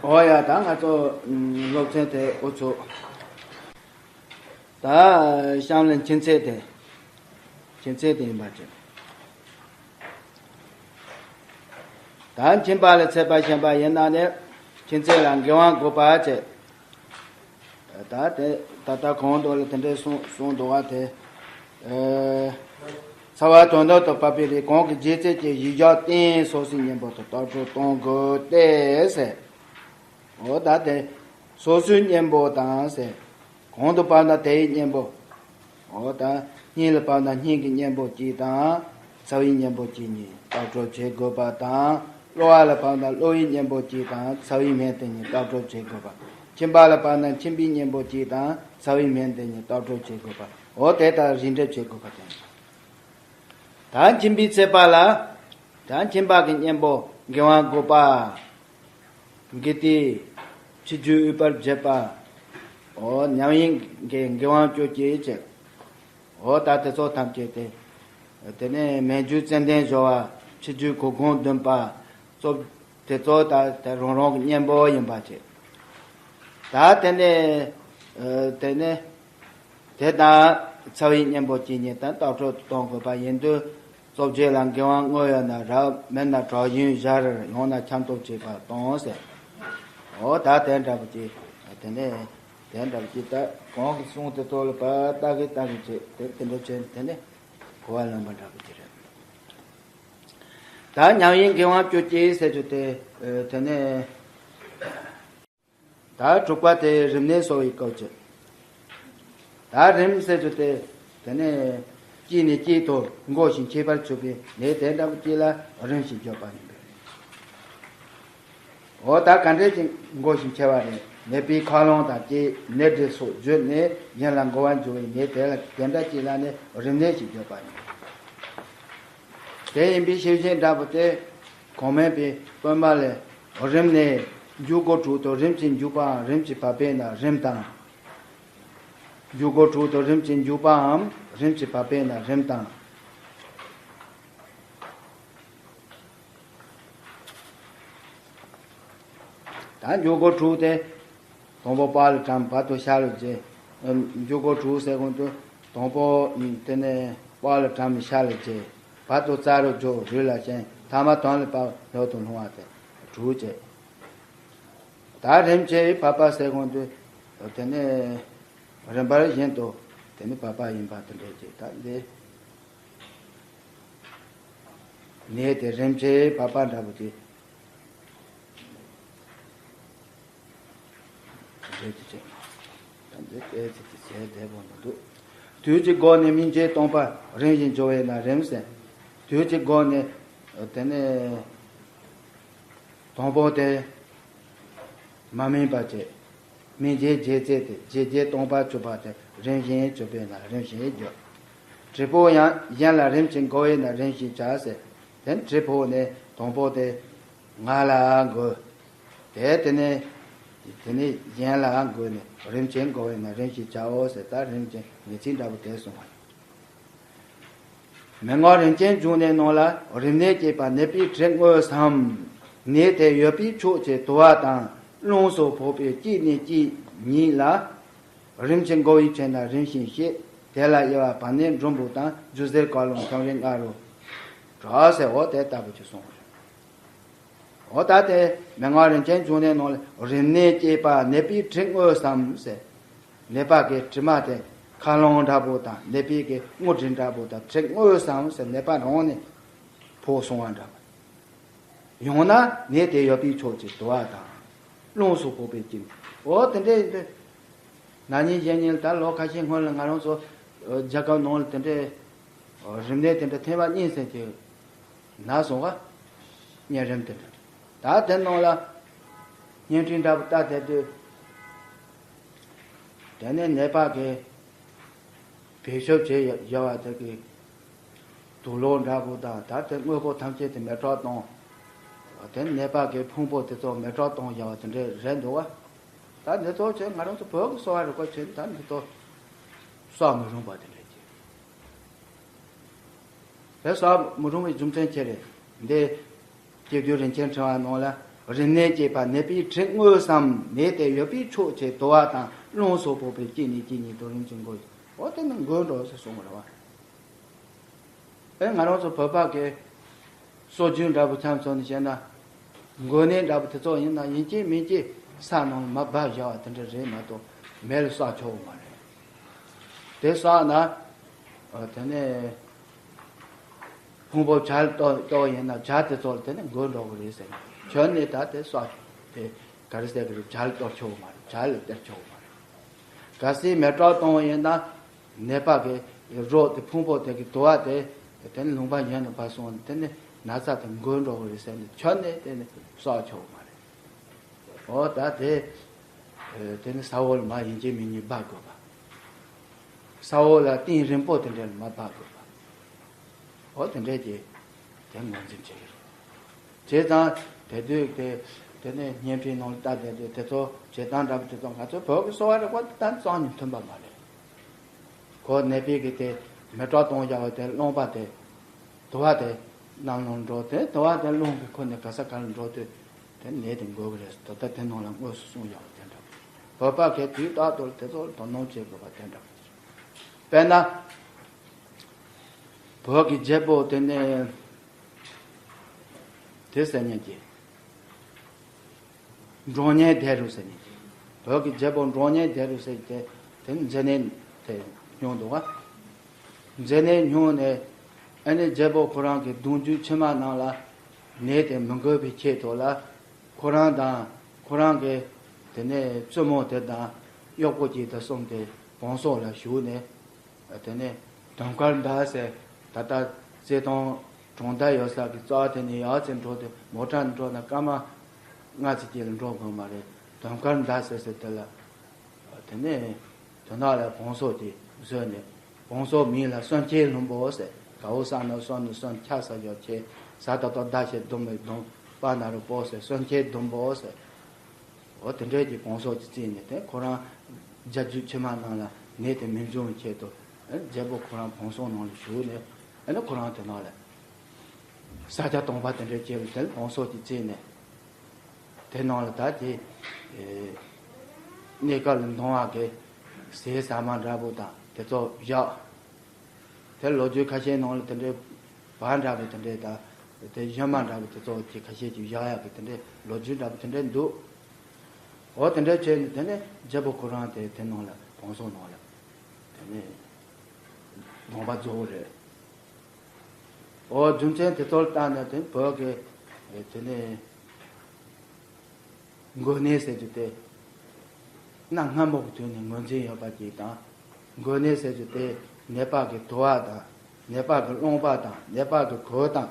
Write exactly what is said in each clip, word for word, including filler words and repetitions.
ཨོ་ཡ། ད་ང་ཚོ་ཨམ་སློབ་ཚན་དེ་འགོ་ཚུགས། ད་གཤམ་ལ་མཁྱེན་ཚད་དེ། མཁྱེན་ཚད་དེ་ཡིན་པ་བྱས། ད་མཁྱེན་པ་ལ་འཚེད་པ་ཞེན་པ་ཡིན་ན་ནི། མཁྱེན་ཚད་ལ་འགལ་བ་འགོད་པ་བྱས། ད་དེ་ད་ལྟ་གོང་དུ་ལ་དེ་འདྲའི་གསུངས་གསུངས་འདུག་བ་དེ། ཨེ། ཚ་བ་དོན་དམ་དུ་བབས་པའི་རིགས་གང་གི་རྗེས་འཚོལ་གྱི་གཞི་བཞག་བརྟེན་སོ་སོའི་གཉེན་པོ་དང་བརྟག་དཔྱད་གཏོང་དགོས་ཏེ་ཟེར། འོ་ད་དེ་སོ་སོའི་གཉེན་པོ་དང་ཟེར། གོང་དུ་བབས་ན་དེའི་གཉེན་པོ། འོ་ད་སྙིང་ལ་བབས་ན་སྙིང་གི་གཉེན་པོ་གཅིག་དང་། ཚ་བའི་གཉེན་པོ་གཅིག་གཉིས་བརྟག་དཔྱད་བྱེད་དགོས་པ་དང་། གློ་བ་ལ་བབས་ན་གློ་བའི་གཉེན་པོ་གཅིག་དང་ཚ་བའི་སྨན་དེ་གཉིས་བརྟག་དཔྱད་བྱེད་དགོས་པ། མཁྱེན་པ་ལ་བབས་ན་མཁྱེན་པའི་གཉེན་པོ་གཅིག་དང་ཚ་བའི་སྨན་དེ་གཉིས་བརྟག་དཔྱད་བྱེད་དགོས་པ། འོ་དེ་ལྟར་རིགས་འགྲེ་བྱེད་དགོས་པ་དེ། ད་མཁྱེན་པའི་ཚད་པ་ལ། ད་མཁྱེན་པ་གི་གཉེན་པོ་འགལ་བ་འགོད་པ། དགེ་སྡིག་ཕྱི་རྒྱུད་འོད་པར་བྱེད་པ། འོ་ཉམས་ཡིན་གྱི་འགལ་བ་བཅོ་བརྒྱད་བྱས། འོ་ད་དེ་ཚོ་ཐམས་ཅད་དེ། དེ་ནས་མན་ཇུ་ཙན་དན་སྦྱོར་བ། ཕྱི་རྒྱུད་གོ་གུང་འདུན་པ། སོགས་དེ་ཚོ་ད་དེ་རང་རང་གི་གཉེན་པོ་ཡིན་པ་བྱས། ད་དེ་ནས། དེ་ནས། དེ་དང་ཚ་བའི་གཉེན་པོ་གཅིག་གཉིས་དང་བརྟག་དཔྱད་གཏོང་དགོས་པ་ཡིན་དུས། བཅོ་བརྒྱད་ལ་འགལ་བ་དངོས་ཡོད་ན་རབ། མེད་ན་གྲོགས་གཞན་སྦྱར། ཡང་ན་འཆམ་ཐབས་བྱེད་པ་གཏོང་ཟེར། འོ་ད་དེ་འདྲ་པོ་ཅིག་དེ་ནས་དེ་འདྲ་པོ་ཅིག་ད་གོང་གི་གསུང་དེ་ཚོ་ལ་ཕར་ལྟ་གི་ལྟ་གི་བྱས། དེ་དེ་འདྲ་བྱས་དེ་ནས་གོ་བ་ལོན་པ་འདྲ་པོ་ཅིག་རེད། ད་ཉམས་ཡིན་འགལ་བ་བཅོ་བརྒྱད་ཟེར་རྒྱུ་དེ། དེ་ནས། ད་དྲུག་པ་དེ་རིམས་ནད་གསོ་བའི་སྐབས་ཀྱི། ད་རིམས་ཟེར་རྒྱུ་དེ། དེ་ནས་གཅིག་ནས་གཅིག་ཏུ་འགོ་ཞིང་མཆེད་པར་གྱུར་པའི་ནད་དེ་འདྲ་པོ་གཅིག་ལ་རིམས་ཞེས་བརྗོད་པ་ཡིན་པས། འོ་ད་ག་འདྲ་ཞིག་འགོ་ཞིང་མཆེད་པ་རེད། ནད་པའི་ཁ་རླངས་དང་བཅས་ནད་དྲེག་སོགས་བརྒྱུད་ནས་གཞན་ལ་འགོ་བར་འགྱུར་བའི་ནད་དེ་ལ་དེ་འདྲ་གཅིག་ལ་ནི་རིམས་ནད་ཞེས་བརྗོད་པ་ཡིན། དེ་ཡིན་པའི་ཤེས་བཞིན་འདྲ་པོ་དེ། གོང་སྨན་པའི་པུས་མོ་ལས། རིམས་ནད། འཇུག་སྒོ་དྲུག་ཏུ་རིམས་ཀྱིས་འཇུག་པའམ་རིམས་ཀྱིས་བབས་པས་ན་རིམས་དང་། འཇུག་སྒོ་དྲུག་ཏུ་རིམས་ཀྱིས་འཇུག་པའམ་རིམས་ཀྱིས་བབས་པས་ན་རིམས་དང་། ད་འཇུག་སྒོ་དྲུག་སྟེ། དང་པོ་པགས་ལ་དྲངས་བར་དུ་ཤ་ལ་འཇལ། འཇུག་སྒོ་དྲུག་ཟེར་གོང་དུ། དང་པོ་དེ་ནས་པགས་ལ་དྲངས་ནས་ཤ་ལ་འཇལ། བར་དུ་རྩ་རུ་འཇོག་རུས་ལ་ཞོན། ཐ་མ་དོན་ལ་བབས་ལྷོད་དུ་ལྷུང་བ་སྟེ་དྲུག་བྱས། ད་རིམས་ཀྱིས་བབས་པ་ཟེར་གོང་དུ། དེ་ནས་རིམ་པ་བཞིན་དུ་དེ་ནས་བབས་པ་ཡིན་པ་དེ་འདྲ་བྱས། ད་འདི་ནད་དེ་རིམས་ཀྱིས་བབས་པ་འདྲ་པོ་དེ། རེད་དེ་ཅེས། ད་འདི་ཏོག་ཙམ་དེ་བྱས་བསྡད་པ་མི་འདུག་དུས་ཀྱི་སྒོ་ནས་སྨིན་བྱེད་སྟོང་པ་རིམ་བཞིན་འཇོག་པས་ན་རིམས་ཟེར། དུས་ཀྱི་སྒོ་ནས་དེ་ནས་དང་པོ་དེ་མ་སྨིན་པ་བྱས། སྨིན་བྱེད་རྗེས་བཙལ་ཏེ་རྗེས་བརྒྱད་སྟོང་པར་གྱུར་པ་དེ་རིམ་བཞིན་གྱུར་པས་ན་རིམས་ཞེས་བརྗོད། འབྲས་བུ་ཡང་གཞན་ལ་རིམས་ཀྱིས་འགོ་བས་ན་རིམས་ཞེས་བྱ་ཟེར། དེ་འབྲས་བུ་ནི་དང་པོ་དེ་ང་ལ་འགོས། དེ་དེ་ནས་དེ་ནས་གཞན་ལའང་འགོས་ནས་རིམས་ཀྱིས་འགོ་བས་ན་རིམས་ཞེས་བྱའོ་ཟེར། ད་རིམས་ཀྱི་ངེས་ཚིག་འདྲ་པོ་དེ་གསུངས་པ་ཡིན། མན་ངག་རིམས་ཀྱི་འབྱུང་གནས་ནང་ལ། རིམས་ནད་སྐྱེས་པ་ནད་པའི་དྲེག་དངོས་སམ། ནད་དེ་ཡོད་པའི་ཕྱོགས་ཀྱི་དུ་བ་དང་རླུང་སོགས་ཕོག་པའི་གཅིག་ནས་གཅིག་ཉིད་ལ། རིམས་ཀྱིས་འགོ་བའི་ཕྱིར་ན་རིམས་ཤིང་བྱེད། དེ་ལ་དབྱེ་བ་བར་ནད་འབྲུམ་པོ་དང་རྒྱུ་གཟེར་ཀ་རློན་ཁྲག་རིལ་ལྔ་རུ་གྲགས་ཟེར། འོ་དེ་ལྟ་བུ་ཅིག་གསུངས་པ་རེད། འོ་ད་དེ་མན་ངག་རིམས་ཀྱི་འབྱུང་གནས་ནང་ལ་རིམས་ནད་སྐྱེས་པ་ནད་པའི་དྲེག་དངོས་སམ་ཟེར། ནད་པ་གི་དྲི་མ་དེ་ཁ་རླངས་འདྲ་པོ་དང་ནད་པའི་གི་རྔུལ་དྲི་འདྲ་པོ་དང་དྲེག་དངོས་སམ་ཟེར། ནད་པ་རང་ནས་ཕོག་སོང་བ་འདྲ་པོ། ཡང་ན་ནད་དེ་ཡོད་པའི་ཕྱོགས་ཀྱི་དུ་བ་དང་རླུང་སོགས་ཕོག་པའི་རྐྱེན། འོ་དེ་འདྲ་ཡིན་དུས། ན་ནིང་གཞེས་ནིང་ལ་ད་ལོ་ཁ་ཤས་སྔོན་ལ་ང་རང་ཚོ་རྒྱལ་ཁབ་ནང་ལ་དེ་འདྲའི་རིམས་ནད་དེ་འདྲ་ཐེངས་མ་གཉིས་ཙམ་ཅིག་ན་སོང་བ། གཉན་རིམས་དེ་འདྲ། ད་དེ་ནང་ལ་བརྙན་འཕྲིན་འདྲ་པོ་ལྟ་བསྡད་དུས། དེ་ནས་ནད་པ་གིས་བེད་སྤྱོད་བྱས་ཡོད་པ་དེ་གི་དུག་སློག་འདྲ་པོ་དང་། ད་དེ་དངོས་པོ་ཐམས་ཅད་དེ་མེ་སྲེག་བཏང་། དེ་ནད་པ་གི་ཕུང་པོ་དེ་ཚོ་མེ་སྲེག་བཏང་ཡོད་པ་དེ་འདྲ་རེད་འདུག་བ། ད་འདི་ཚོ་ཆེ་ང་རང་ཚོ་བོད་ཀྱི་གསོ་བ་རིག་པ་བྱས་ན་ད་འདི་ཚོ་གསོ་མི་རུང་བ་དེ་འདྲ་ཅིག་རེད། གསོ་མི་རུང་བའི་རྒྱུ་མཚན་ཅི་རེད། འདི་སྐྱེ་དུས་རིན་ཆེན་ཕྲེང་བ་ནང་ལ། རིམས་ནད་བཅས་པ་ནད་པའི་དྲི་དངོས་སམ་ནད་དེ་ཡོད་པའི་ཕྱོགས་ཀྱི་དུ་བ་དང་རླུང་སོགས་ཕོག་པའི་དཀྱིལ་ནས་དཀྱིལ་ནས་དུ་རིམ་གྱིས་འགོ། འོ་དེ་ནི་འགོས་འགྲོ་ཟེར་གསུངས་པ་རེད་བ། ཨེ་ང་རང་ཚོ་བོད་པ་གི་སྲོལ་རྒྱུན་འདྲ་པོ་ཆ་མཚོན་ནས་བཤད་ན། འགོས་ནད་འདྲ་པོ་དེ་ཚོ་ཡིན་ན་ཡིན་གཅིག་མིན་གཅིག་ས་ནང་མར་སྦ་བཞག་པ་དེ་འདྲ་རེད་མ་གཏོགས་མེ་ལ་གསོག་ཆོག་གི་མ་རེད། དེ་གསོག་ན། ཨ་དེ་ནས་ཕུང་པོ་བྱ་ལ་གཏོགས་གཏོགས་ཡིན་ན་བྱ་དེ་ཚོ་ལ་དེ་ནས་འགོས་འགྲོ་གི་རེད་ཟེར་ནས། ཁྱོད་ནས་ད་དེ་གསོག་དེ་ག་རེ་ཟེར་གི་རེད། བྱ་ལ་གཏོགས་ཆོག་གི་མ་རེད། བྱ་ལ་སྟེར་ཆོག་གི་མ་རེད། གལ་སྲིད་མེ་སྲེག་གཏོང་བ་ཡིན་ན། ནད་པ་གི་རོ་དེ་ཕུང་པོ་དེ་གི་དུ་བ་དེ་དེ་ནི་ལུང་པ་གཞན་དུ་ཕར་སོང་ནས་དེ་ནི་ན་ཚ་དེ་འགོས་འགྲོ་གི་རེད་ཟེར་ནས་ཁྱོན་ནས་དེ་ནི་གསོག་ཆོག་གི་མ་རེད། འོ་ད་དེ་དེ་ནི་ས་འོག་ལ་མར་ཡིན་གཅིག་མིན་གཉིས་སྦ་དགོས་པ། ས་འོག་ལ་གཏིང་རིང་པོ་དེ་འདྲ་ལ་མར་སྦ་དགོས་པ། འོ་དེ་འདྲས་ཀྱི་དེ་ངོས་འཛིན་བྱེད་ཀྱི་རེད། བྱས་ཙང་དེ་དུས་དེ་དེ་ནས་བརྙན་འཕྲིན་ནང་ལ་ལྟ་བསྡད་དུས་དེ་ཚོ་བྱེད་སྟངས་འདྲ་པོ་དེ་ཚོ་ང་ཚོའི་བོད་ཀྱི་གསོ་བ་རིག་པ་དང་རྩ་ནས་མཐུན་པ་མ་རེད། ཁོ་ནད་པའི་གི་དེ་མེ་སྲེག་གཏོང་བཞག་པ་དེ་རློན་པ་དེ་དུ་བ་དེ་ནང་ལ་འགྲོ། དེ་དུ་བ་དེ་རླུང་གིས་ཁོ་ནས་ག་ས་ག་ལ་འགྲོ་དུས་དེ་ནད་དེ་འགོས་ཀྱི་རེད། ད་ལྟ་དེ་ནང་ལ་དངོས་སུ་གསུངས་བཞག་པ་དེ་འདྲ། བོད་པ་གིས་དུས་རྟག་ཏུ་དེ་ཚོ་དོ་སྣང་བྱེད་དགོས་པ་དེ་འདྲ། དཔེར་ན། བོད་ཀྱི་རྒྱལ་པོ་དེ་ནས་དེ་ཟེར་མཁན་གྱི། འབྲོང་གཉན་ལྡེ་རུ་ཟེར་མཁན་གྱི། བོད་ཀྱི་རྒྱལ་པོ་འབྲོང་གཉན་ལྡེ་རུ་ཟེར་དེ་དེ་མཛེ་ནད་དེ་སྨྱོ་འདུག་ག་མཛེ་ནད་སྨྱོ་ནས་ཨ་ནི་རྒྱལ་པོ་ཁོ་རང་གི་གདུང་རྒྱུད་ཕྱི་མ་རྣམས་ལ་ནད་དེ་མི་འགོས་པའི་ཆེད་དུ་ལ། ཁོ་རང་དང་ཁོ་རང་གི་དེ་ནས་བཙུན་མོ་དེ་དང་གཡོག་པོ་གཅིག་དང་གསུམ་དེ་བོང་སོ་ལ་ཞུགས་ནས། དེ་ནས་དུང་དཀར་མདའ་ཟེར། ད་ལྟ་རྩེ་ཐང་གྲོང་རྡལ་ཡོད་ས་གི་རྩ་བ་དེ་ནས་ཡར་ཙམ་འགྲོ་དུས་མོ་ཊ་འགྲོ་ན་སྐར་མ་ལྔ་ཙམ་ཅིག་ལ་འགྲོ་དགོས་མ་རེད། དུང་དཀར་མདའ་ཟེར་ཟེར་དེ་ལ། དེ་ནས་དོན་དག་ལ་བོང་སོ་དེ་བཟོས་ནས། བོང་སོ་མིང་ལ་གསོན་ཁྱེར་ལྷུན་པོ་ཟེར། ག་འོ་ས་ན་གསོན་ནི་གསོན། ཁྱ་ས་ཡོ་ཁྱེ། ས་ད་ཏོ་ད་ཤེ་ལྡུམ་མེ་ལྡུམ། པ་ན་རུ་པོ་ཟེར། གསོན་ཁྱེར་ལྡུམ་པོ་ཟེར། འོ་དེ་འདྲས་ཀྱི་བོང་སོ་ཅིག་བརྩིས་ནས་དེ་ཁོ་རང་རྒྱལ་རྒྱུད་ཕྱི་མ་རྣམས་ལ་ནད་དེ་མི་འབྱུང་བའི་ཆེད་དུ། ཨ་ནི་རྒྱལ་པོ་ཁོ་རང་བོང་སོ་ནང་ལ་ཞུགས་ནས། ཨ་ནི་ཁོ་རང་དེ་ནང་ལ་ས་སྐྱ་སྟོང་པ་དེ་འདྲས་སྐྱེས་པ་དེ་ལ་བོང་སོ་ཅིག་བརྩིས་ནས། དེ་ནང་ལ་ད་དེ་ཨེ་གནས་སྐབས་ལ་འདོང་བ་གི་ཟས་ཟ་མ་འདྲ་པོ་དང་དེ་ཚོ་བཞག་དེ་ལོ་རྒྱུས་ཁ་ཤས་ནང་ལ་དེ་འདྲའི་བ་འདྲ་པོ་དེ་འདྲའི་དང་། དེ་གཞོན་མ་འདྲ་པོ་དེ་ཚོ་གི་ཁ་ཤས་ཀྱིས་བཞག་ཡག་གི་དེ་འདྲའི་ལོ་རྒྱུས་འདྲ་པོ་དེ་འདྲའི་འདུག་འོ་དེ་འདྲའི་བྱས་ནས་དེ་ནས་རྒྱལ་པོ་ཁོ་རང་དེ་དེ་ནང་ལ་བོང་སོ་ནང་ལ་དེ་ནས་སྡོམ་པ་རྫོགས་པ་རེད། འོ་རྒྱུ་མཚན་དེ་ཚོར་བལྟས་ནས་དེ་བོད་ཀྱི་དེ་ནས་འགོས་ནད་ཟེར་རྒྱུ་དེ་གནའ་སྔ་མོ་གི་དུས་ནས་ངོས་འཛིན་ཡོད་པ་ཅིག་དང་། འགོས་ནད་ཟེར་རྒྱུ་དེ་ནད་པ་གི་དུ་བ་དང་། ནད་པ་གི་རློན་པ་དང་། ནད་པ་གི་གོས་དང་།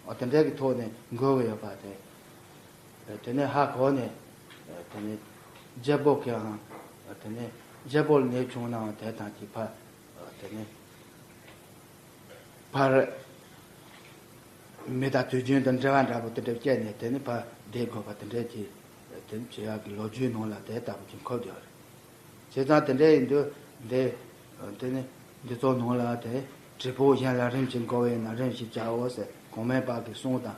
འོ་དེ་འདྲ་གི་ཐོག་ནས་འགོས་ཀྱི་ཡོད་པ་དེ། དེ་ནས་ཧ་གོ་ནས་དེ་ནས་རྒྱལ་པོ་གིའང་དེ་ནས་རྒྱལ་པོ་ལ་ནད་བྱུང་ནའང་དེ་དང་གཅིག་ཕར་དེ་ནས་ཕར་མི་དང་དུས་རྒྱུན་དང་འབྲེལ་བ་འདྲ་པོ་དེ་འདྲ་བསྐྱལ་ནས་དེ་ནས་ཕར་བསྡད་དགོས་པ་དེ་འདྲ་གྱི་དེ་ནས་བྱེད་ཡག་གི་ལོ་རྒྱུས་ནང་ལ་དེ་ལྟ་བུ་ཅིག་འཁོད་ཡོད་རེད། བྱས་ཙང་དེ་འདྲ་ཡིན་དུས་འདི་དེ་ནི་འདི་ཚོ་ནང་ལ་དེ་བྲིས་ཕུག་གཞན་ལ་རིམ་བཞིན་འགོ་བས་ན་རིམ་བཞིན་བྱའོ་ཟེར། གོང་མའི་བར་གྱི་གསུང་དང་།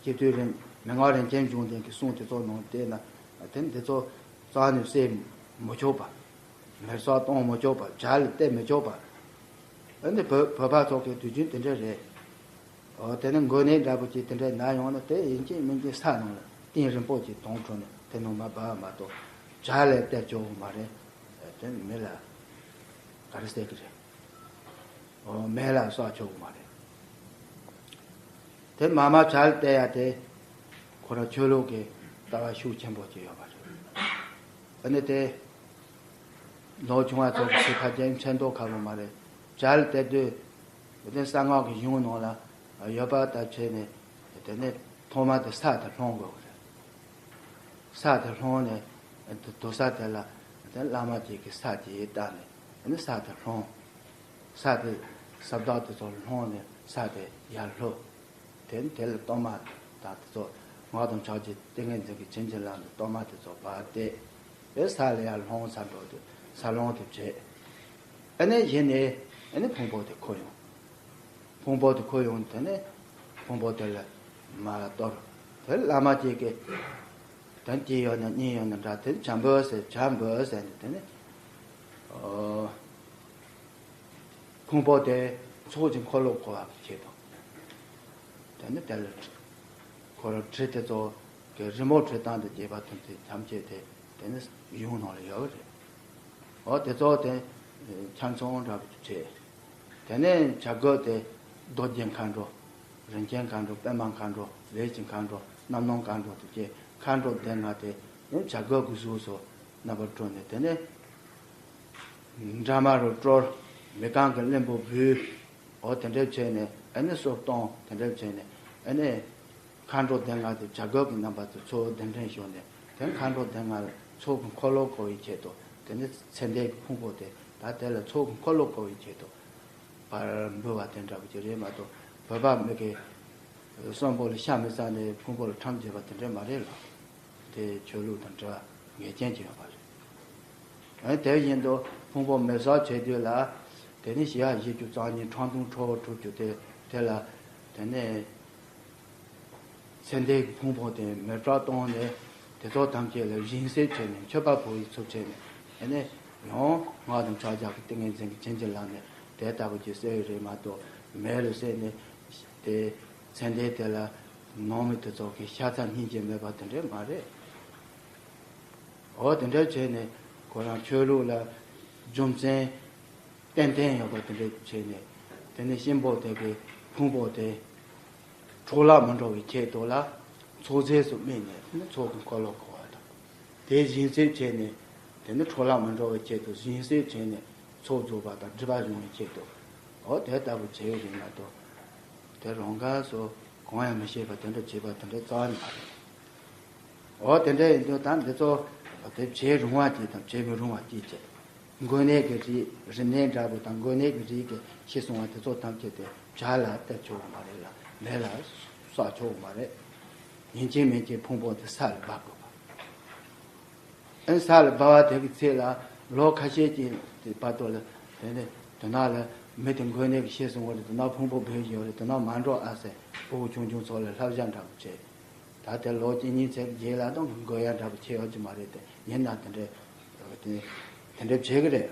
སྤྱི་དུས་རིང་མི་མངའ་རིན་ཆེན་འབྱུང་ལྡན་གྱི་གསུང་དེ་ཚོ་ནང་བལྟས་ན་དེ་འདི་ཚོ་རྩ་ནས་བསྲེ་མི་ཆོག་པ། མེར་སྲེག་གཏོང་མི་ཆོག་པ། བྱ་ལ་སྟེར་མི་ཆོག་པ། འདི་བོད་བོད་པ་ཚོ་གི་དུས་རྒྱུན་དེ་འདྲ་རེད། འོ་དེ་ནི་འགོས་ནད་འདྲ་པོ་ཅིག་དེ་འདྲ་ན་ཡོང་ན་དེ་ཡིན་གཅིག་མིན་གཅིག་ས་ནང་ལ་གཏིང་རིང་པོ་ཅིག་དོང་དྲངས་ནས་དེ་ནང་མར་སྦ་བ་མ་གཏོགས་བྱ་ལ་སྟེར་ཆོག་གི་མ་རེད། དེ་ནི་མི་ལ་ག་རེ་སྟེར་གི་རེད། འོ་མེ་ལ་གསོག་ཆོག་གི་མ་རེད། དེ་མ་མ་བྱ་ལ་སྟེར་ཡ་དེ་ཁོ་རང་ཆོས་ལུགས་ཀྱི་ལྟ་བ་ཤུགས་ཆེན་པོ་ཅིག་ཡོད་པ་རེད། ཨ་ནི་དེ་ལོ་ཆུང་བ་ཚོ་གི་ཕལ་ཆེར་མཚན་ཐོ་ཁ་པོ་མ་རེད། བྱ་ལ་སྟེར་དུས་དེ་གསང་སྔགས་ཀྱི་གཞུང་ནང་ལ་ཡོད་པ་ལྟར་བྱས་ནས་དེ་ནས་ཐོག་མ་དེ་ས་དེ་སློང་དགོས་པ་རེད། ས་དེ་སློང་ནས་དེ་དུར་ས་དེ་ལ་དེ་བླ་མ་ཅིག་གིས་ས་དེ་བཏགས་ནས་དེ་ནས་ས་དེ་སློང་། ས་དེ་ས་བདག་དེ་ཚོ་སློང་ནས་ས་དེ་ཡར་བླུགས། དེ་ནས་དེ་ལ་གཏོར་མ་དང་དེ་ཚོ་སྔགས་དང་ཕྱག་རྒྱའི་ཏིང་ངེ་འཛིན་གྱི་བྱིན་གྱིས་བརླབས་ནས་གཏོར་མ་དེ་ཚོ་ཕར་བཏེགས། དེ་ས་ལ་ཡར་ལྷུང་ས་འགྲོ་དུས་ས་སློང་དེ་བྱས། ཨ་ནི་གཞི་ནས་ཨ་ནི་ཕུང་པོ་དེ་འཁོར་ཡོང་། ཕུང་པོ་དེ་འཁོར་ཡོང་དེ་ནས་ཕུང་པོ་དེ་ལ་མར་གཏོར། དེ་བླ་མ་གཅིག་གིས་དོན་གཅིག་ཡོད་ན་གཉིས་ཡོད་ན་འདྲ། དེ་བྱ་འབོད་ཟེར། བྱ་འབོད་ཟེར་ནས་དེ་ནི་ཨོ། ཕུང་པོ་དེ་ཚོགས་ཀྱི་འཁོར་ལོ་བསྐོར་བ་གི་ཆེད་དུ། དེ་ནི་དེ་ལ་ཁོ་རང་དྲི་དེ་ཚོ་གི་རི་མོ་བྲིས་སྟངས་དང་བཅས་པ་ཐམས་ཅད་ཐམས་ཅད་དེ་དེ་ནི་གཞུང་ནང་ལ་ཡོད་རེད། འོ་དེ་ཚོ་དེ་ཆ་ཚང་འདྲ་བོ་བྱས། དེ་ནས་བྱ་རྒོད་དེ་རྡོ་རྗེ་མཁའ་འགྲོ། རིན་ཆེན་མཁའ་འགྲོ། པདྨ་མཁའ་འགྲོ། ལས་ཀྱི་མཁའ་འགྲོ། རྣམ་སྣང་མཁའ་འགྲོ་དེ་བཅས་མཁའ་འགྲོ་སྡེ་ལྔ་དེ་ནི་བྱ་རྒོད་ཀྱི་གཟུགས་སུ་རྣམ་པར་སྤྲུལ་ནས། དེ་ནས་དྲ་མ་རུ་དཀྲོལ། མི་རྐང་གི་གླིང་བུ་འབུལ། འོ་དེ་འདྲ་བྱས་ནས་ཨ་ནི་སྲོག་གཏོང་། དེ་འདྲ་བྱས་ནས་ཨ་ནི་མཁའ་འགྲོ་སྡེ་ལྔ་དེ་བྱ་རྒོད་ཀྱི་རྣམ་པ་དེ་ཚོ་གདན་འདྲེན་ཞུས་ནས། དེ་མཁའ་འགྲོ་སྡེ་ལྔ་ཚོགས་ཀྱི་འཁོར་ལོ་བསྐོར་བའི་ཆེད་དུ། དེ་ནི་ཚེ་འདས་ཀྱི་ཕུང་པོ་དེ་ད་དེ་ལ་ཚོགས་ཀྱི་འཁོར་ལོ་བསྐོར་བའི་ཆེད་དུ་པར་འབུལ་བ་དེ་འདྲ་བོ་ཅིག་རེད་མ་གཏོགས། བོད་པ་མི་གི་གསོན་པོ་ལ་ཤ་མི་ཟ་ནས་ཕུང་པོ་ལ་ཁྲམ་བརྒྱབ་པ་དེ་འདྲ་མ་རེད་ལ། དེ་ཆོས་ལུགས་དང་འབྲེལ་བ་ངེས་ཅན་ཅིག་ཡོད་པ་རེད། ཨ་དེ་བཞིན་དུ་ཕུང་པོ་མེ་སྲེག་བྱེད་དུས་ལ། དེ་ནི་ཞི་འ་བཞི་བཅུ་རྩ་གཉིས་ཁྲག་འཐུང་ཁྲོ་བོ་དྲུག་ཅུ་དེ་དེ་ལ་དེ་ནས་ཚེ་འདས་ཀྱི་ཕུང་པོ་དེ་མེ་སྲེག་བཏང་ནས། དེ་ཚོ་ཐམས་ཅད་ལ་སྦྱིན་སྲེག་བྱས་ནས། མཆོད་པ་ཕུལ་བའི་ཚུལ་བྱས་ནས། དེ་ནས་ཡང་སྔགས་དང་ཕྱག་རྒྱ་གི་ཏིང་ངེ་འཛིན་གྱི་བྱིན་གྱིས་བརླབས་ནས་དེ་ལྟ་བུ་ཅིག་བསྲེགས་ཡོད་རེད་མ་གཏོགས། མེ་ལ་བསྲེགས་ནས་དེ་ཚེ་འདས་དེ་ལ་ནང་མི་དེ་ཚོ་གི་ཤ་ཚ་སྙིང་རྗེ་མེད་པ་དེ་འདྲ་མ་རེད། འོ་དེ་འདྲ་བྱས་ནས་ཁོ་རང་ཆོས་ལུགས་ལ་རྒྱུ་མཚན་ཏན་ཏན་ཡོད་པ་དེ་འདྲ་བྱས་ནས། དེ་ནས་གཤིན་པོ་དེ་གི་ཕུང་པོ་དེ་འཕྲོ་བརླག་མི་འགྲོ་བའི་ཆེད་དུ་ལ་ཚོགས་རྫས་སུ་དམིགས་ནས། དེ་ནས་ཚོགས་ཀྱི་འཁོར་ལོ་བསྐོར་བ་དང་། དེ་སྦྱིན་སྲེག་བྱས་ནས་དེ་ནས་འཕྲོ་བརླག་མི་འགྲོ་བའི་ཆེད་དུ་སྦྱིན་སྲེག་བྱས་ནས་ཚོགས་རྫོགས་པ་དང་སྒྲིབ་པ་སྦྱོང་བའི་ཆེད་དུ། འོ་དེ་ལྟ་བུ་བྱས་ཡོད་རེད་མ་གཏོགས། དེ་རང་ག་སོ་གང་ཡང་མི་ཤེས་པ་དེ་འདྲ་བྱས་པ་དེ་འདྲ་རྩ་བ་ནས་མ་རེད། འོ་དེ་འདྲ་ཡིན་དུས་ད་འདི་ཚོ་དེ་བྱེད་རུང་བ་གཅིག་དང་བྱེད་མི་རུང་བ་གཅིག་བྱས། འགོས་ནད་ཀྱི་རིགས། རིམས་ནད་འདྲ་པོ་དང་འགོས་ནད་ཀྱི་རིགས་ཀྱི་ཕྱི་སོང་བ་དེ་ཚོ་ཐམས་ཅད་དེ་བྱ་ལ་སྟེར་ཆོག་གི་མ་རེད་ལ། མེ་ལ་བསྲེག་ཆོག་གི་མ་རེད། ཡིན་གཅིག་མིན་གཅིག་ཕུང་པོ་དེ་ས་ལ་སྦ་དགོས་པ། ཨེ་ས་ལ་སྦ་བ་དེ་གི་ཚེ་ལ་ལོ་ཁ་ཤས་ཀྱི་བར་དུ་ལ། དེ་ནས་དེ་ན་ལ་མི་དེ་འགོས་ནད་ཀྱི་ཕྱི་སོང་བ་རེད། དེ་ན་ཕུང་པོ་སྦས་ཡོད་རེད། དེ་ན་མ་འགྲོ་ཨ་ཟེར། ཕྲུ་གུ་ཆུང་ཆུང་ཚོ་ལ་བསླབ་བྱ་འདྲ་པོ་བྱས། ད་དེ་ལོ་གཅིག་གཉིས་ཚེ་རྗེས་ལ་དང་འགོས་ཡ་འདྲ་པོ་ཆེ་ཡོད་ཀྱི་མ་རེད་དེ། ཡིན་ན་དེ་འདྲས་དེ་དེ་འདྲས་བྱེད་གི་རེད་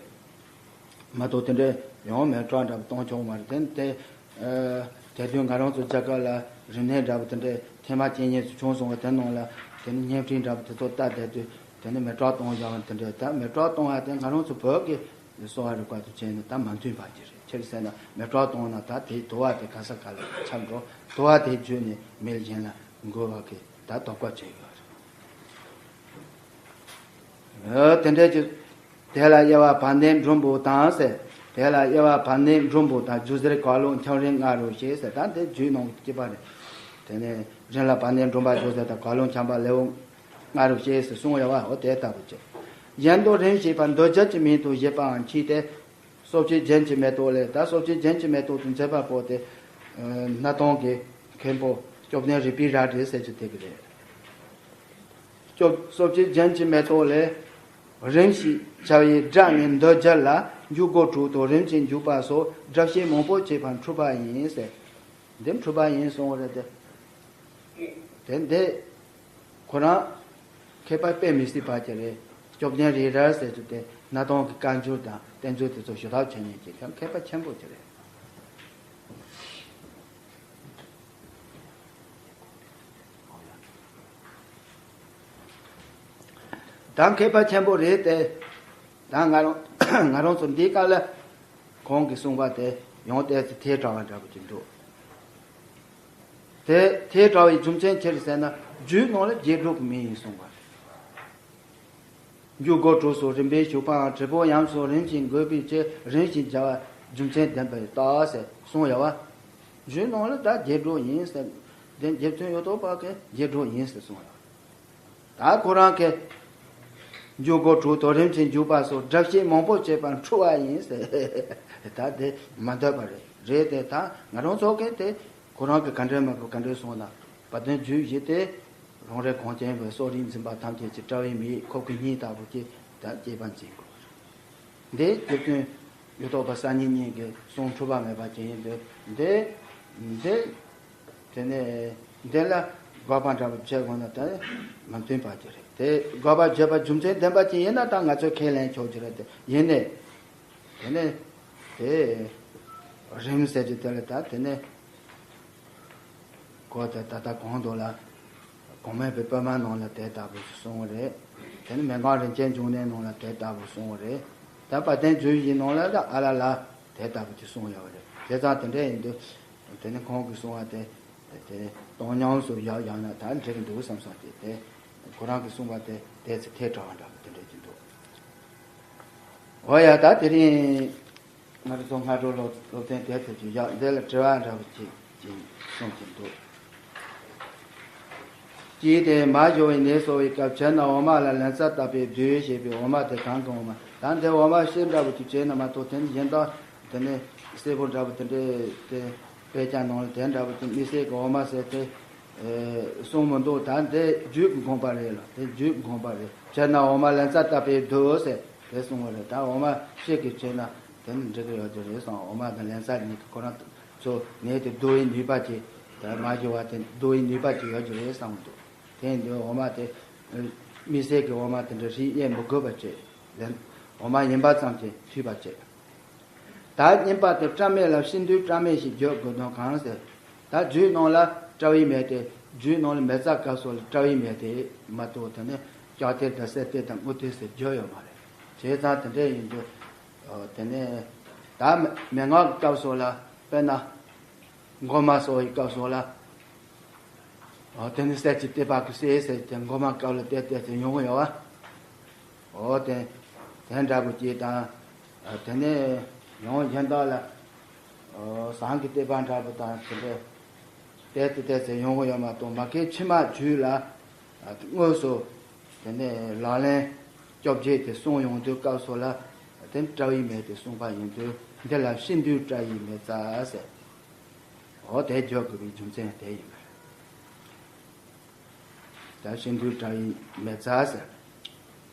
མ་གཏོགས། དེ་འདྲས་ཡང་མེ་སྲེག་འདྲ་པོ་གཏོང་ཆོག་མ་རེད། དེ་དེ་དེ་དུས་ང་རང་ཚོ་རྒྱ་གར་ལ་རིམས་ནད་འདྲ་པོ་དེ་འདྲས་ཐེངས་མ་གཅིག་གཉིས་སུ་བྱུང་སོང་བ་དེ་ནང་ལ། དེ་ནི་བརྙན་འཕྲིན་འདྲ་པོ་དེ་ཚོ་ལྟ་བསྡད་དུས་དེ་ནི་མེ་སྲེག་གཏོང་བཞག་པ་དེ་འདྲས། ད་མེ་སྲེག་གཏོང་བ་དེ་ང་རང་ཚོ་བོད་ཀྱི་གསོ་བ་རིག་པ་དང་བྱས་ནས་ད་མ་མཐུན་པ་ཅིག་རེད། ཁྱེད་ཟེར་ན་མེ་སྲེག་གཏོང་ན་ད་དེའི་དུ་བ་དེ་ག་ས་ག་ལ་ཁྱབ་འགྲོ། དུ་བ་དེ་བརྒྱུད་ནས་མི་གཞན་ལ་འགོས་པ་གི་ད་དོགས་པ་བྱས་ཡོད་རེད། ཨ་དེ་འདྲས་ཀྱི་དེ་ལ་དབྱེ་བ་བར་གནས་འབྲུམ་པོ་དང་ཟེར། དེ་ལ་དབྱེ་བ་བར་གནས་འབྲུམ་པོ་དང་རྒྱུ་གཟེར་གར་ལོང་འཁྱམ་རིམས་ལྔ་རུ་ཕྱེ་ཟེར། ད་དེ་རྒྱུད་ནང་གི་སྐྱེས་པ་རེད། དེ་ནས་རིམས་ལ་བར་གནས་འབྲུམ་པ་རྒྱུ་གཟེར་དང་གར་ལོང་འཁྱམ་པ་ལེའུ་ལྔ་རུ་ཕྱེ་ཟེར་གསུངས་ཡོད་པ། འོ་དེ་ལྟ་བུ་བྱས། གཞན་དུ་རིམས་ཞེས་པ་འདོད་བྱ་གྱི་མིང་དུ་བཞེད་པའང་མཆིས་ཏེ། གསོ་བྱེད་རྒྱན་གྱི་མེ་ཏོག་ལས། ད་གསོ་བྱེད་རྒྱན་གྱི་མེ་ཏོག་ཏུ་མཛད་པ་པོ་དེ་ཨ་སྣར་ཐང་གི་མཁན་པོ་སྐྱོབ་ལྡན་རིག་པའི་རལ་གྲི་ཟེར་རྒྱུ་དེ་གི་རེད། སྐྱོབ། གསོ་བྱེད་རྒྱན་གྱི་མེ་ཏོག་ལས། རིམས་ཞེས་བྱ་བའི་སྒྲ་ནི་འདོད་བྱ་ལ། འཇུག་སྒོ་དྲུག་ཏུ་རིམ་གྱིས་འཇུག་པ་སོགས་སྒྲ་བཤད་མང་པོ་བྱེད་པ་འཁྲུལ་པ་ཡིན་ཟེར། འདི་འཁྲུལ་པ་ཡིན་གསུངས་པ་རེད་དེ། དེ་འདི་ཁོ་རང་མཁས་པ་དཔེ་མི་སྲིད་པ་ཅིག་རེད། སྐྱོབ་ལྡན་རིག་རལ་ཟེར་རྒྱུ་དེ་སྣར་ཐང་གི་བཀའ་འགྱུར་དང་བསྟན་འགྱུར་དེ་ཚོ་ཞུ་དག་བྱེད་མཁན་གྱི་མཁས་པ་ཆེན་པོ་ཅིག་རེད། ད་མཁས་པ་ཆེན་པོ་རེད་དེ། ད་ང་རང་ང་རང་ཚོ་འདིའི་སྐབས་ལ་གོང་གི་གསུངས་པ་དེ་ཡང་ཏོག་ཙམ་ཐལ་དྲགས་པ་འདྲ་པོ་ཅིག་འདུག་དེ་ཐལ་དྲགས་པའི་རྒྱུ་མཚན་ཅི་རེད་ཟེར་ན། རྒྱུད་ནང་ལ་རྒྱས་འགྲོ་གི་མིང་ཡིན་གསུངས་པ་རེད། འཇུག་སྒོ་དྲུག་སོགས་རིམ་པས་ཞུགས་པའང་། དྲིལ་བུ་ཡམས་སོགས་རིམ་གྱིས་འགོས་པའི་ཕྱིར། རིམ་བཞིན་བྱ་བ་རྒྱུ་མཚན་ལྡན་པའི་རྟགས་ཟེར་གསུངས་ཡོད་པ། རྒྱུད་ནང་ལ་ད་རྒྱས་འགྲོ་ཡིན་ཟེར། དེ་རྒྱལ་བཙུན་གཡུ་ཐོག་པ་གི་རྒྱས་འགྲོ་ཡིན་ཟེར་གསུངས་ཡོད། ད་ཁོ་རང་གི་འཇུག་སྒོ་དྲུག་ཏུ་རིམ་གྱིས་འཇུག་པ་སོགས་སྒྲ་བཤད་མང་པོ་བྱེད་པ་འཁྲུལ་བ་ཡིན་ཟེར། ད་དེ་མ་འདོད་པ་རེད། རེད་དེ་ད་ང་རང་ཚོ་གི་དེ་ཁོ་རང་གི་ག་འདྲ་མ་གོ་ག་འདྲ་གསུངས་ན། བ་དན་རྒྱུད་བཞི་སྟེ། རང་རིག་གངས་ཅན་པའི་སོགས་རིག་འཛིན་པ་ཐམས་ཅད་ཀྱི་དཔྲལ་བའི་མིག་ཁོག་གི་སྙིང་ལྟ་བུ་ཅིག་ད་སྐྱེས་པ་འཛིན་དགོས། འདི་རྒྱུ་མཚན་གཡུ་ཐོག་པ་གསར་རྙིང་གཉིས་ཀྱི་གསུང་འཁྲུལ་པ་མེད་པ་ཅན་ཡིན་པས། འདི་འདི་དེ་ནས་འདི་ལ་ དགག་པ་འདྲ་པོ་བྱེད་དགོས་ན་དེ་མི་མཐུན་པ་ཅིག་རེད། དེ་དགག་པ་བརྗོད་པ་རྒྱུ་མཚན་ལྡན་པ་ཅིག་ཡིན་ན་ད་ང་ཚོས་ཁས་ལེན་ཆོག་གི་རེད། དེ་ཡིན་ནའི་དེ་ནས་དེ་རིམ་ཟེར་གྱི་དེ་ལ་ད་དེ་ནས་གོ་དེ་ད་ལྟ་གོང་དུ་ལ་གོང་མའི་པའི་པད་མ་ནང་ལ་དེ་ལྟ་བུ་ཞིག་གསུངས་པ་རེད། དེ་ནས་མི་འགག་རིན་ཆེན་འབྱུང་གནས་ནང་ལ་དེ་ལྟ་བུ་གསུངས་པ་རེད། ད་དཔལ་ལྡན་རྒྱུད་བཞིའི་ནང་ལ་ལ་ཨ་ལ་ལ་དེ་ལྟ་བུ་ཅིག་གསུངས་ཡོད་པ་རེད། བྱས་ཙང་དེ་འདྲ་ཡིན་དུས་དེ་ནས་ཁོང་གིས་གསུངས་པ་དེ། དེ་སྟོང་ཉམས་སུ་བཞག་བཞག་ན་ད་འགྲིག་གི་འདུག་བསམ་སོང་སྟེ། དེ་ཁོ་རང་གིས་གསུངས་པ་དེ་དེ་ཚེ་ཐལ་དྲགས་པ་འདྲ་པོ་དེ་འདྲ་ཅིག་འདུག་འོ་ཡ། ད་དེ་རིང་ང་རང་ཚོ་སྔ་དྲོ་སློབ་སློབ་ཚན་དེ་ཚོ་ཅིག་བཞག་འདི་ལ་དྲི་བ་འདྲ་པོ་ཅིག་ཅིག་གསུངས་ཀྱི་འདུག་ཅིའི་སྟེང་མ་ཞུ་བའི་ནད་གསོ་བའི་སྐབས་ཕྱིར་ན་འོ་མ་ལ་ལན་ཚྭ་བཏབ་པས་བསྡུས་ཞེས་པའི་འོ་མ་དེ་གང་གི་འོ་མ། ད་འདི་འོ་མ་ཤེལ་འདྲ་པོ་ཅིག་བྱས་ན་མ་གཏོགས་དེ་ནི་གཞན་དག་དེ་ནི་སེར་པོ་འདྲ་པོ་དེ་འདྲའི་དེ་དཔེ་ཆ་ནང་ལ་དེ་འདྲ་པོ་ཅིག་དམིགས་བསལ་གྱི་འོ་མ་ཟེར་དེ་གསུངས་མི་འདུག་ད་འདི་རྒྱུད་ཀྱི་དགོངས་པ་རེད་ལ། དེ་རྒྱུད་ཀྱི་དགོངས་པ་རེད། ཕྱིར་ན་འོ་མ་ལན་ཚྭ་བཏབ་པས་བསྡུས་ཟེར་དེ་གསུངས་པ་རེད། ད་འོ་མ་ཤེལ་གྱིས་བྱས་ན་དེ་ནི་འགྲིག་གི་ཡོད་རྒྱུ་རེད་བསམ། འོ་མ་དང་ལན་ཚྭ་གཉིས་ཀྱིས་ཁོ་རང་ཚོ་ནད་དེ་བསྡུ་བའི་ནུས་པ་ཅིག་ད་མ་ཞུ་བ་དེ་བསྡུ་བའི་ནུས་པ་ཅིག་ཡོད་རྒྱུ་རེད་བསམ་གྱི་འདུག་དེ་ཡིན་དུས་འོ་མ་དེ་དམིགས་བསལ་གྱི་འོ་མ་དེ་འདྲ་རིགས་དབྱེ་མི་དགོས་པ་བྱས། ལན་འོ་མ་ཡིན་པ་ཙམ་གྱིས་འཐུས་པ་བྱས། ད་གཉིས་པ་དེ་སྐྲ་མེད་ལ་ཤིན་ཏུའི་སྐྲ་མེད་ཞེས་བརྗོད་དགོས་དོན་གང་ཟེར། ད་རྒྱུད་ནང་ལ་སྐྲ་དབྱིབས་མེད་དེ། རྒྱུད་ནང་ལ་མི་རྩ་སྐབས་སུ་ལ་སྐྲ་དབྱིབས་མེད་དེ་མ་གཏོགས་དེ་ནས་ལྕགས་ཐལ་དང་གསེར་ཐལ་དང་དངུལ་ཐལ་ཟེར་བརྗོད་ཡོད་མ་རེད། བྱས་ཙང་དེ་འདྲ་ཡིན་དུས་དེ་ནས་ད་མན་ངག་གི་སྐབས་སུ་ལ་དཔེར་ན། མགོ་མ་གསོ་བའི་སྐབས་སུ་ལ། འོ་དེ་ནི་གསེར་གྱི་ཐེབས་པ་གིས་གསོས་ཟེར་ཏེ་མགོ་མ་དཀར་ལ་བལྟས་བལྟས་ཏེ་ཡོང་གི་ཡོད་པ། འོ་དེ་དེ་འདྲ་པོ་ཅིག་དང་། དེ་ནས་ཡང་གཞན་དག་ལ་ཟངས་ཀྱི་ཐེབས་པ་འདྲ་པོ་དང་དེ་འདྲ་བལྟས་ཏེ་བལྟས་ཏེ་ཡོང་གི་ཡོད་མ་གཏོགས་མ་གི་ཕྱི་མ་རྒྱུད་ལ་དངོས་སུ་དེ་ནས་ལག་ལེན་བཅོ་བརྒྱད་དེ་གསུངས་ཡོང་དུས་སྐབས་སུ་ལ་དེ་སྐྲ་དབྱིབས་མེད་དེ་གསུངས་པ་ཡིན་དུས་འདི་ལ་ཤིན་ཏུའི་སྐྲ་དབྱིབས་མེད་རྩ་ཟེར། འོ་དེ་བརྗོད་དགོས་པའི་རྒྱུ་མཚན་དེ་ཡིན་པ་རེད། ད་ཤིན་ཏུའི་སྐྲ་དབྱིབས་མེད་རྩ་ཟེར།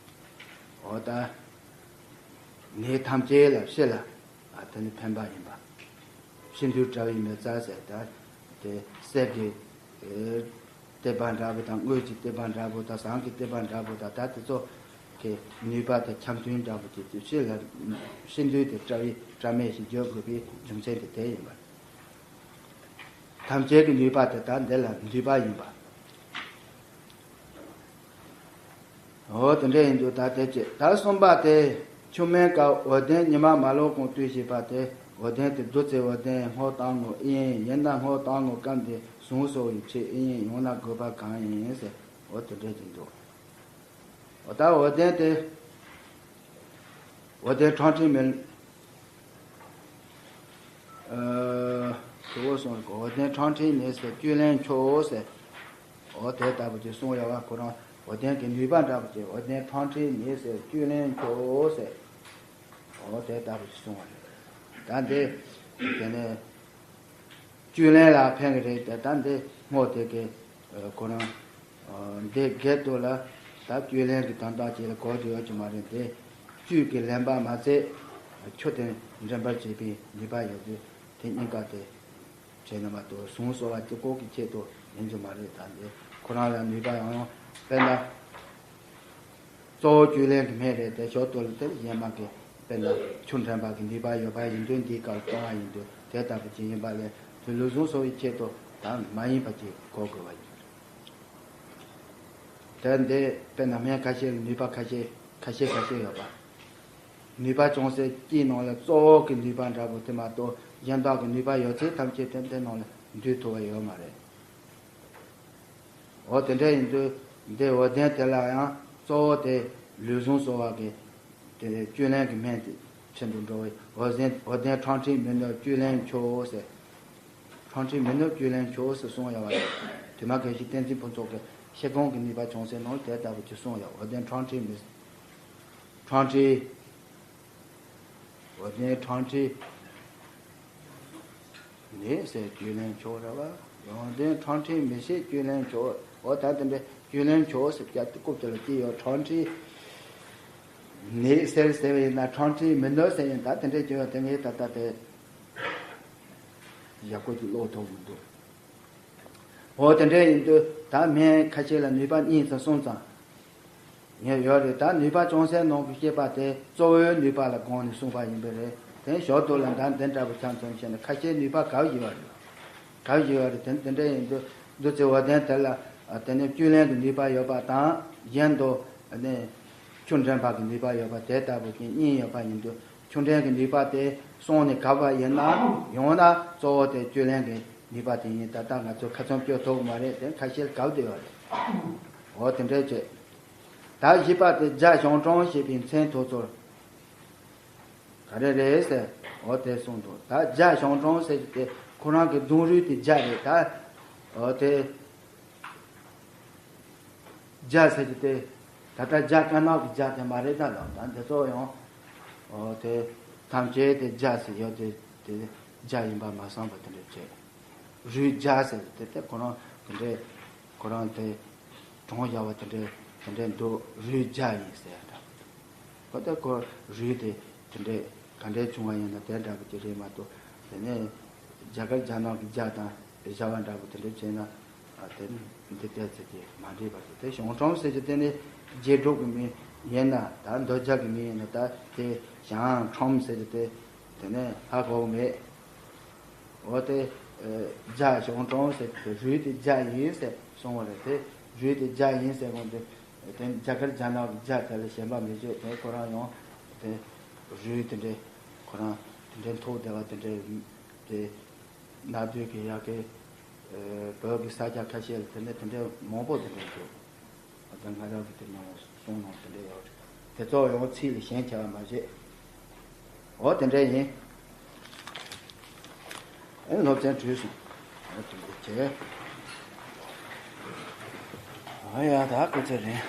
འོ་ད་ནད་ཐམས་ཅད་ལ་ཕྱི་ལ་ཨ་དེ་ནི་ཕན་པ་ཡིན་པ། ཤིན་ཏུའི་སྐྲ་དབྱིབས་མེད་རྩ་ཟེར། ད་དེ་གསེར་གྱི་ཨེ་ཐེབས་པ་འདྲ་པོ་དང་དངུལ་གྱི་ཐེབས་པ་འདྲ་པོ་དང་ཟངས་ཀྱི་ཐེབས་པ་འདྲ་པོ་དང་ད་དེ་ཚོ་གི་ནུས་པ་དང་འཆམ་མཐུན་འདྲ་པོ་དེ་ཚོ་ཕྱི་ལ་ཤིན་ཏུའི་དེ་སྐྲ་དབྱིབས་སྐྲ་མེད་ཞེས་བརྗོད་དགོས་པའི་རྒྱུ་མཚན་དེ་དེ་ཡིན་པ། ཐམས་ཅད་ཀྱི་ནུས་པ་དེ་དག་འདི་ལ་འདུས་པ་ཡིན་པ། འོ་དེ་འདྲ་ཡིན་དུས་ད་དེ་བྱས། ད་གསུམ་པ་དེ་ཆུ་སྨན་སྐབས་འོད་ལྡན་ཉི་མ་མ་ལོག་གོང་བཏུས་ཞེས་པ་དེ་འོད་ལྡན་དེ་བདུད་རྩིའི་འོད་ལྡན་སྔོ་དྭངས་ངོ་ཨེ་ཡིན། ཡིན་ན་སྔོ་དྭངས་ངོ་སྐབས་འདི་ཟུངས་གསོ་བའི་ཆེད་ཨེ་ཡིན། ཡང་ན་དགོས་པ་གང་ཡིན་ཟེར། འོ་དེ་འདྲ་ཅིག་འདུག་འོ་ད་འོད་ལྡན་དེ་འོད་ལྡན་ཕྲེང་འབྲས་མེད། ཨ་གཙོ་བོ་གསུངས་གོ། འོད་ལྡན་ཕྲེང་འབྲས་མེད་ཟེར་བཅུད་ལེན་མཆོག་ཟེར། འོ་དེ་ལྟ་བུ་ཅིག་གསུངས་ཡོད་པ། ཁོ་རང་འོད་ལྡན་གྱི་ནུས་པ་འདྲ་པོ་ཅིག་འོད་ལྡན་ཕྲེང་འབྲས་མེད་ཟེར་བཅུད་ལེན་མཆོག་ཟེར། འོ་དེ་ལྟ་བུ་ཅིག་གསུངས་པ་རེད། ད་འདི་དེ་ནས་བཅུད་ལེན་ལ་ཕན་གྱི་རེད་དེ། ད་འདི་སྔོ་དེ་གི་ཁོ་རང་འདི་སྒེར་དུ་ལ་ད་བཅུད་ལེན་གྱི་དོན་དག་ཅིག་ལ་གོ་རྒྱུ་ཡོད་ཀྱི་མ་རེད་དེ། བཅུད་ཀྱི་ལེན་པ་མ་ཚད་ཆུ་དེ་འདྲེན་པར་བྱེད་པའི་ནུས་པ་ཡོད་དུས་དེ་གཉིས་ཀ་དེ་བྱས་ན་མ་གཏོགས་ཟུངས་གསོ་བ་གཅིག་པོ་གི་ཆེད་དུ་ཡིན་རྒྱུ་མ་རེད། ད་འདི་ཁོ་རང་ལ་ནུས་པ་ཡང་ཡང་། དཔེར་ན་གཙོ་བོ་བཅུད་ལེན་གྱི་སྨན་རེད་དེ། ཞོར་དུ་ལ་དེ་གཞན་མ་གི་དཔེར་ན་ཆུ་འདྲེན་པ་གི་ནུས་པ་ཡོད་པ་ཡིན་དུས་འདིའི་སྐབས་གཏོང་བ་ཡིན་དུས་དེ་ལྟ་བུ་ཅིག་ཡིན་པ་ལས་དེ་ལུས་ཟུངས་གསོ་བའི་ཆེད་དུ་ད་མ་ཡིན་པ་ཅིག་གོ་དགོས་པ་ཡིན། དེ་འདི་དཔེར་ན་སྨན་ཁ་ཤས་ལ་ནུས་པ་ཁ་ཤས་ཁ་ཤས་ཁ་ཤས་ཡོད་པ། ནུས་པ་ཅུང་ཟད་ཅིག་ནང་ལ་གཙོ་བོ་གི་ནུས་པ་འདྲ་པོ་དེ་མ་གཏོགས་གཞན་དག་གི་ནུས་པ་ཡོད་ཚད་ཐམས་ཅད་དེ་དེ་ནང་ལ་འདུས་ཐུབ་པ་ཡོད་མ་རེད། འོ་དེ་འདྲ་ཡིན་དུས་འདི་འོད་ལྡན་དེ་ལ་ཡང་གཙོ་བོ་དེ་ལུས་ཟུངས་གསོ་བ་གི་དེ་བཅུད་ལེན་གྱི་སྨན་དེ་ཆེད་དུ་འགྲོ་བའི་འོད་ལྡན་འོད་ལྡན་ཕྲེང་འབྲས་མི་ནུབ་བཅུད་ལེན་མཆོག་ཟེར། ཕྲེང་འབྲས་མི་ནུབ་བཅུད་ལེན་མཆོག་ཟེར་གསུངས་ཡོད་པ་རེད། དེ་མ་གལ་སྲིད་བསྟན་འཛིན་ཕུན་ཚོགས་ཀྱི་ཤེལ་སྒོང་གི་ནུས་པ་བྱུང་ཚེ་ནང་དེ་ལྟ་བུ་ཅིག་གསུངས་ཡོད། འོད་ལྡན་ཕྲེང་འབྲས་མི་ཕྲེང་འབྲས། འོད་ལྡན་ཕྲེང་འབྲས་ནད་སེལ་བཅུད་ལེན་མཆོག་རེད་པ། འོད་ལྡན་ཕྲེང་འབྲས་མི་ཤེས་བཅུད་ལེན་མཆོག་འོ་ད་དེ་འདྲའི་བཅུད་ལེན་མཆོག་ཟེར་རྒྱ་དེ་རྐུབ་དེ་ལ་སྐྱེས་ཡོད། ཕྲེང་འབྲས་ནད་སེལ་ཟེར་བ་ཡིན་ན་ཕྲེང་འབྲས་མི་ནུབ་ཟེར་ཡིན། ད་དེ་འདྲའི་བརྗོད་ཡོད། དེ་ངས་ད་ལྟ་དེ་ཡག་པོ་ཅིག་ཀློག་ཐུབ་མི་འདུག་འོ་དེ་འདྲ་ཡིན་དུས་ ད་སྨན་ཁ་ཤས་ལ་ནུས་པ་གཉིས་ཙམ་གསུམ་ཙམ་ཡོད་རེད། ད་ནུས་པ་ཅུང་ཟད་སྣང་བའི་ཤེས་པ་དེ་གཙོ་བོའི་ནུས་པ་ལ་དགོངས་ནས་གསུངས་པ་ཡིན་པས་རེད། དེ་ཞོར་དུ་ལ་ད་འདི་འདྲ་བོ་ཆ་ཚང་བྱས་ན་ཁ་ཤས་ནུས་པ་གབ་བཞིན་པ་རེད། གབ་བཞིན་པ་རེད། དེ་དེ་འདྲ་ཡིན་དུས་བདུད་རྩི་འོད་ལྡན་དེ་ལ་དེ་ནས་བཅུད་ལེན་གྱི་ནུས་པ་ཡོད་པ་དང་། གཞན་དུ་ནས་ཆུ་འདྲེན་པ་གི་ནུས་པ་ཡོད་པ་དེ་ལྟ་བུ་ཅན་གཉིས་ཡོད་པ་ཡིན་དུས། ཆུ་འདྲེན་གྱི་ནུས་པ་དེ་སོང་ནས་གབ་པ་ཡིན་ན། ཡང་ན་གཙོ་བོ་དེ་བཅུད་ལེན་གྱི་ནུས་པ་དེ་ཡིན། ད་ལྟ་ང་ཚོ་ཁ་ཚོན་གཅོད་ཐུབ་ཀྱི་མ་རེད། དེ་ཁ་ཤས་གབ་བསྡད་པ་རེད། འོ་དེ་འདྲ་བྱས། ད་བཞི་པ་དེ་རྒྱ་ཞང་ཀྲང་ཞེས་པའི་མཚན་ཐོགས་ཚུལ་ག་རེ་རེད་ཟེར། འོ་དེ་གསུངས་འདུག་ད་རྒྱ་ཞང་ཀྲང་ཟེར་གྱི་དེ་ཁོ་རང་གི་གདུང་རུས་དེ་རྒྱ་རེད་ད། འོ་དེ། རྒྱ་ཟེར་གྱི་དེ། ད་ལྟ་རྒྱ་དཀར་ནག་གི་རྒྱ་དེ་མ་རེད་ད་ལགས། ད་འདི་ཚོ་ཡང་། འོ་དེ། ཐམས་ཅད་དེ་རྒྱ་ཟེར་ཡོད་དེ། དེ་རྒྱ་ཡིན་པ་མ་བསམ་པ་དེ་འདྲ་བྱས། རུས་རྒྱ་ཟེར་གྱི་དེ་དེ་ཁོ་རང་དེ་འདྲས། ཁོ་རང་དེ། གྲངས་བཞག་པ་དེ་འདྲས་དེ་འདྲས་འདུག་རུས་རྒྱ་ཡིན་ཟེར་ཡ་འདྲ་པོ་དེ། ཁོ་དེ་ཁོ་རུས་དེ་དེ་འདྲས་ག་འདྲས་བྱུང་བ་ཡིན་ན་དེ་འདྲ་པོ་ཅིག་རེད་མ་གཏོགས། དེ་ནས་རྒྱ་གར་རྒྱ་ནག་གི་རྒྱ་དང་བྱ་བ་འདྲ་པོ་དེ་འདྲ་བྱས་ན། ཨ། དེ་ནི་འདི་ལྟར་ཟེར་གྱི་མ་འགྲིག་པ་རེད། དེ་ཞང་ཀྲང་ཟེར་གྱི་དེ་ནི་རྗེས་འགྲོ་གི་མིང་ཡིན་ན། ད་འདོད་རྒྱལ་གྱི་མིང་ཡིན་ན་ད་དེ་ཞང་ཀྲང་ཟེར་གྱི་དེ་དེ་ནི་ཧ་གོ་གི་མེད། འོ་དེ། ཨ། རྒྱ་ཞང་ཀྲང་ཟེར་གྱི་རུས་དེ་རྒྱ་ཡིན་ཟེར་གསུངས་པ་རེད། དེ་རུས་དེ་རྒྱ་ཡིན་ཟེར་གོང་དེ། དེ་རྒྱ་གར་རྒྱ་ནག་གི་རྒྱ་དེ་ལ་ཞེན་པ་མི་བྱེད། དེ་ཁོ་རང་ཡང་དེ་རུས་དེ་འདྲའི་ཁོ་རང་དེ་འདྲའི་མཐོ་བདེ་བ་དེ་འདྲའི་དེ། གནའ་དུས་ཀྱི་ཡ་གི། ཨ། བོད་ཀྱི་ས་ཆ་ཁ་ཤས་ལ་དེ་འདྲ་དེ་འདྲ་མང་པོ་དེ་འདྲ་འདུག་ད་ང་རང་གི་དེ་ནང་གསུང་ནང་དེ་འདྲ་ཡོད་རེད། དེ་ཚོ་ཡང་ཚིག་ལ་ཞེན་ཆེ་བ་མ་བྱེད། འོ་དེ་འདྲ་ཡིན། ཨེ། སློབ་ཚན་གྲོལ་སོང་། འོ་དེ་འདྲ་བྱས། ཨ་ཡ། ད་སྐུ་ཚེ་རིང་།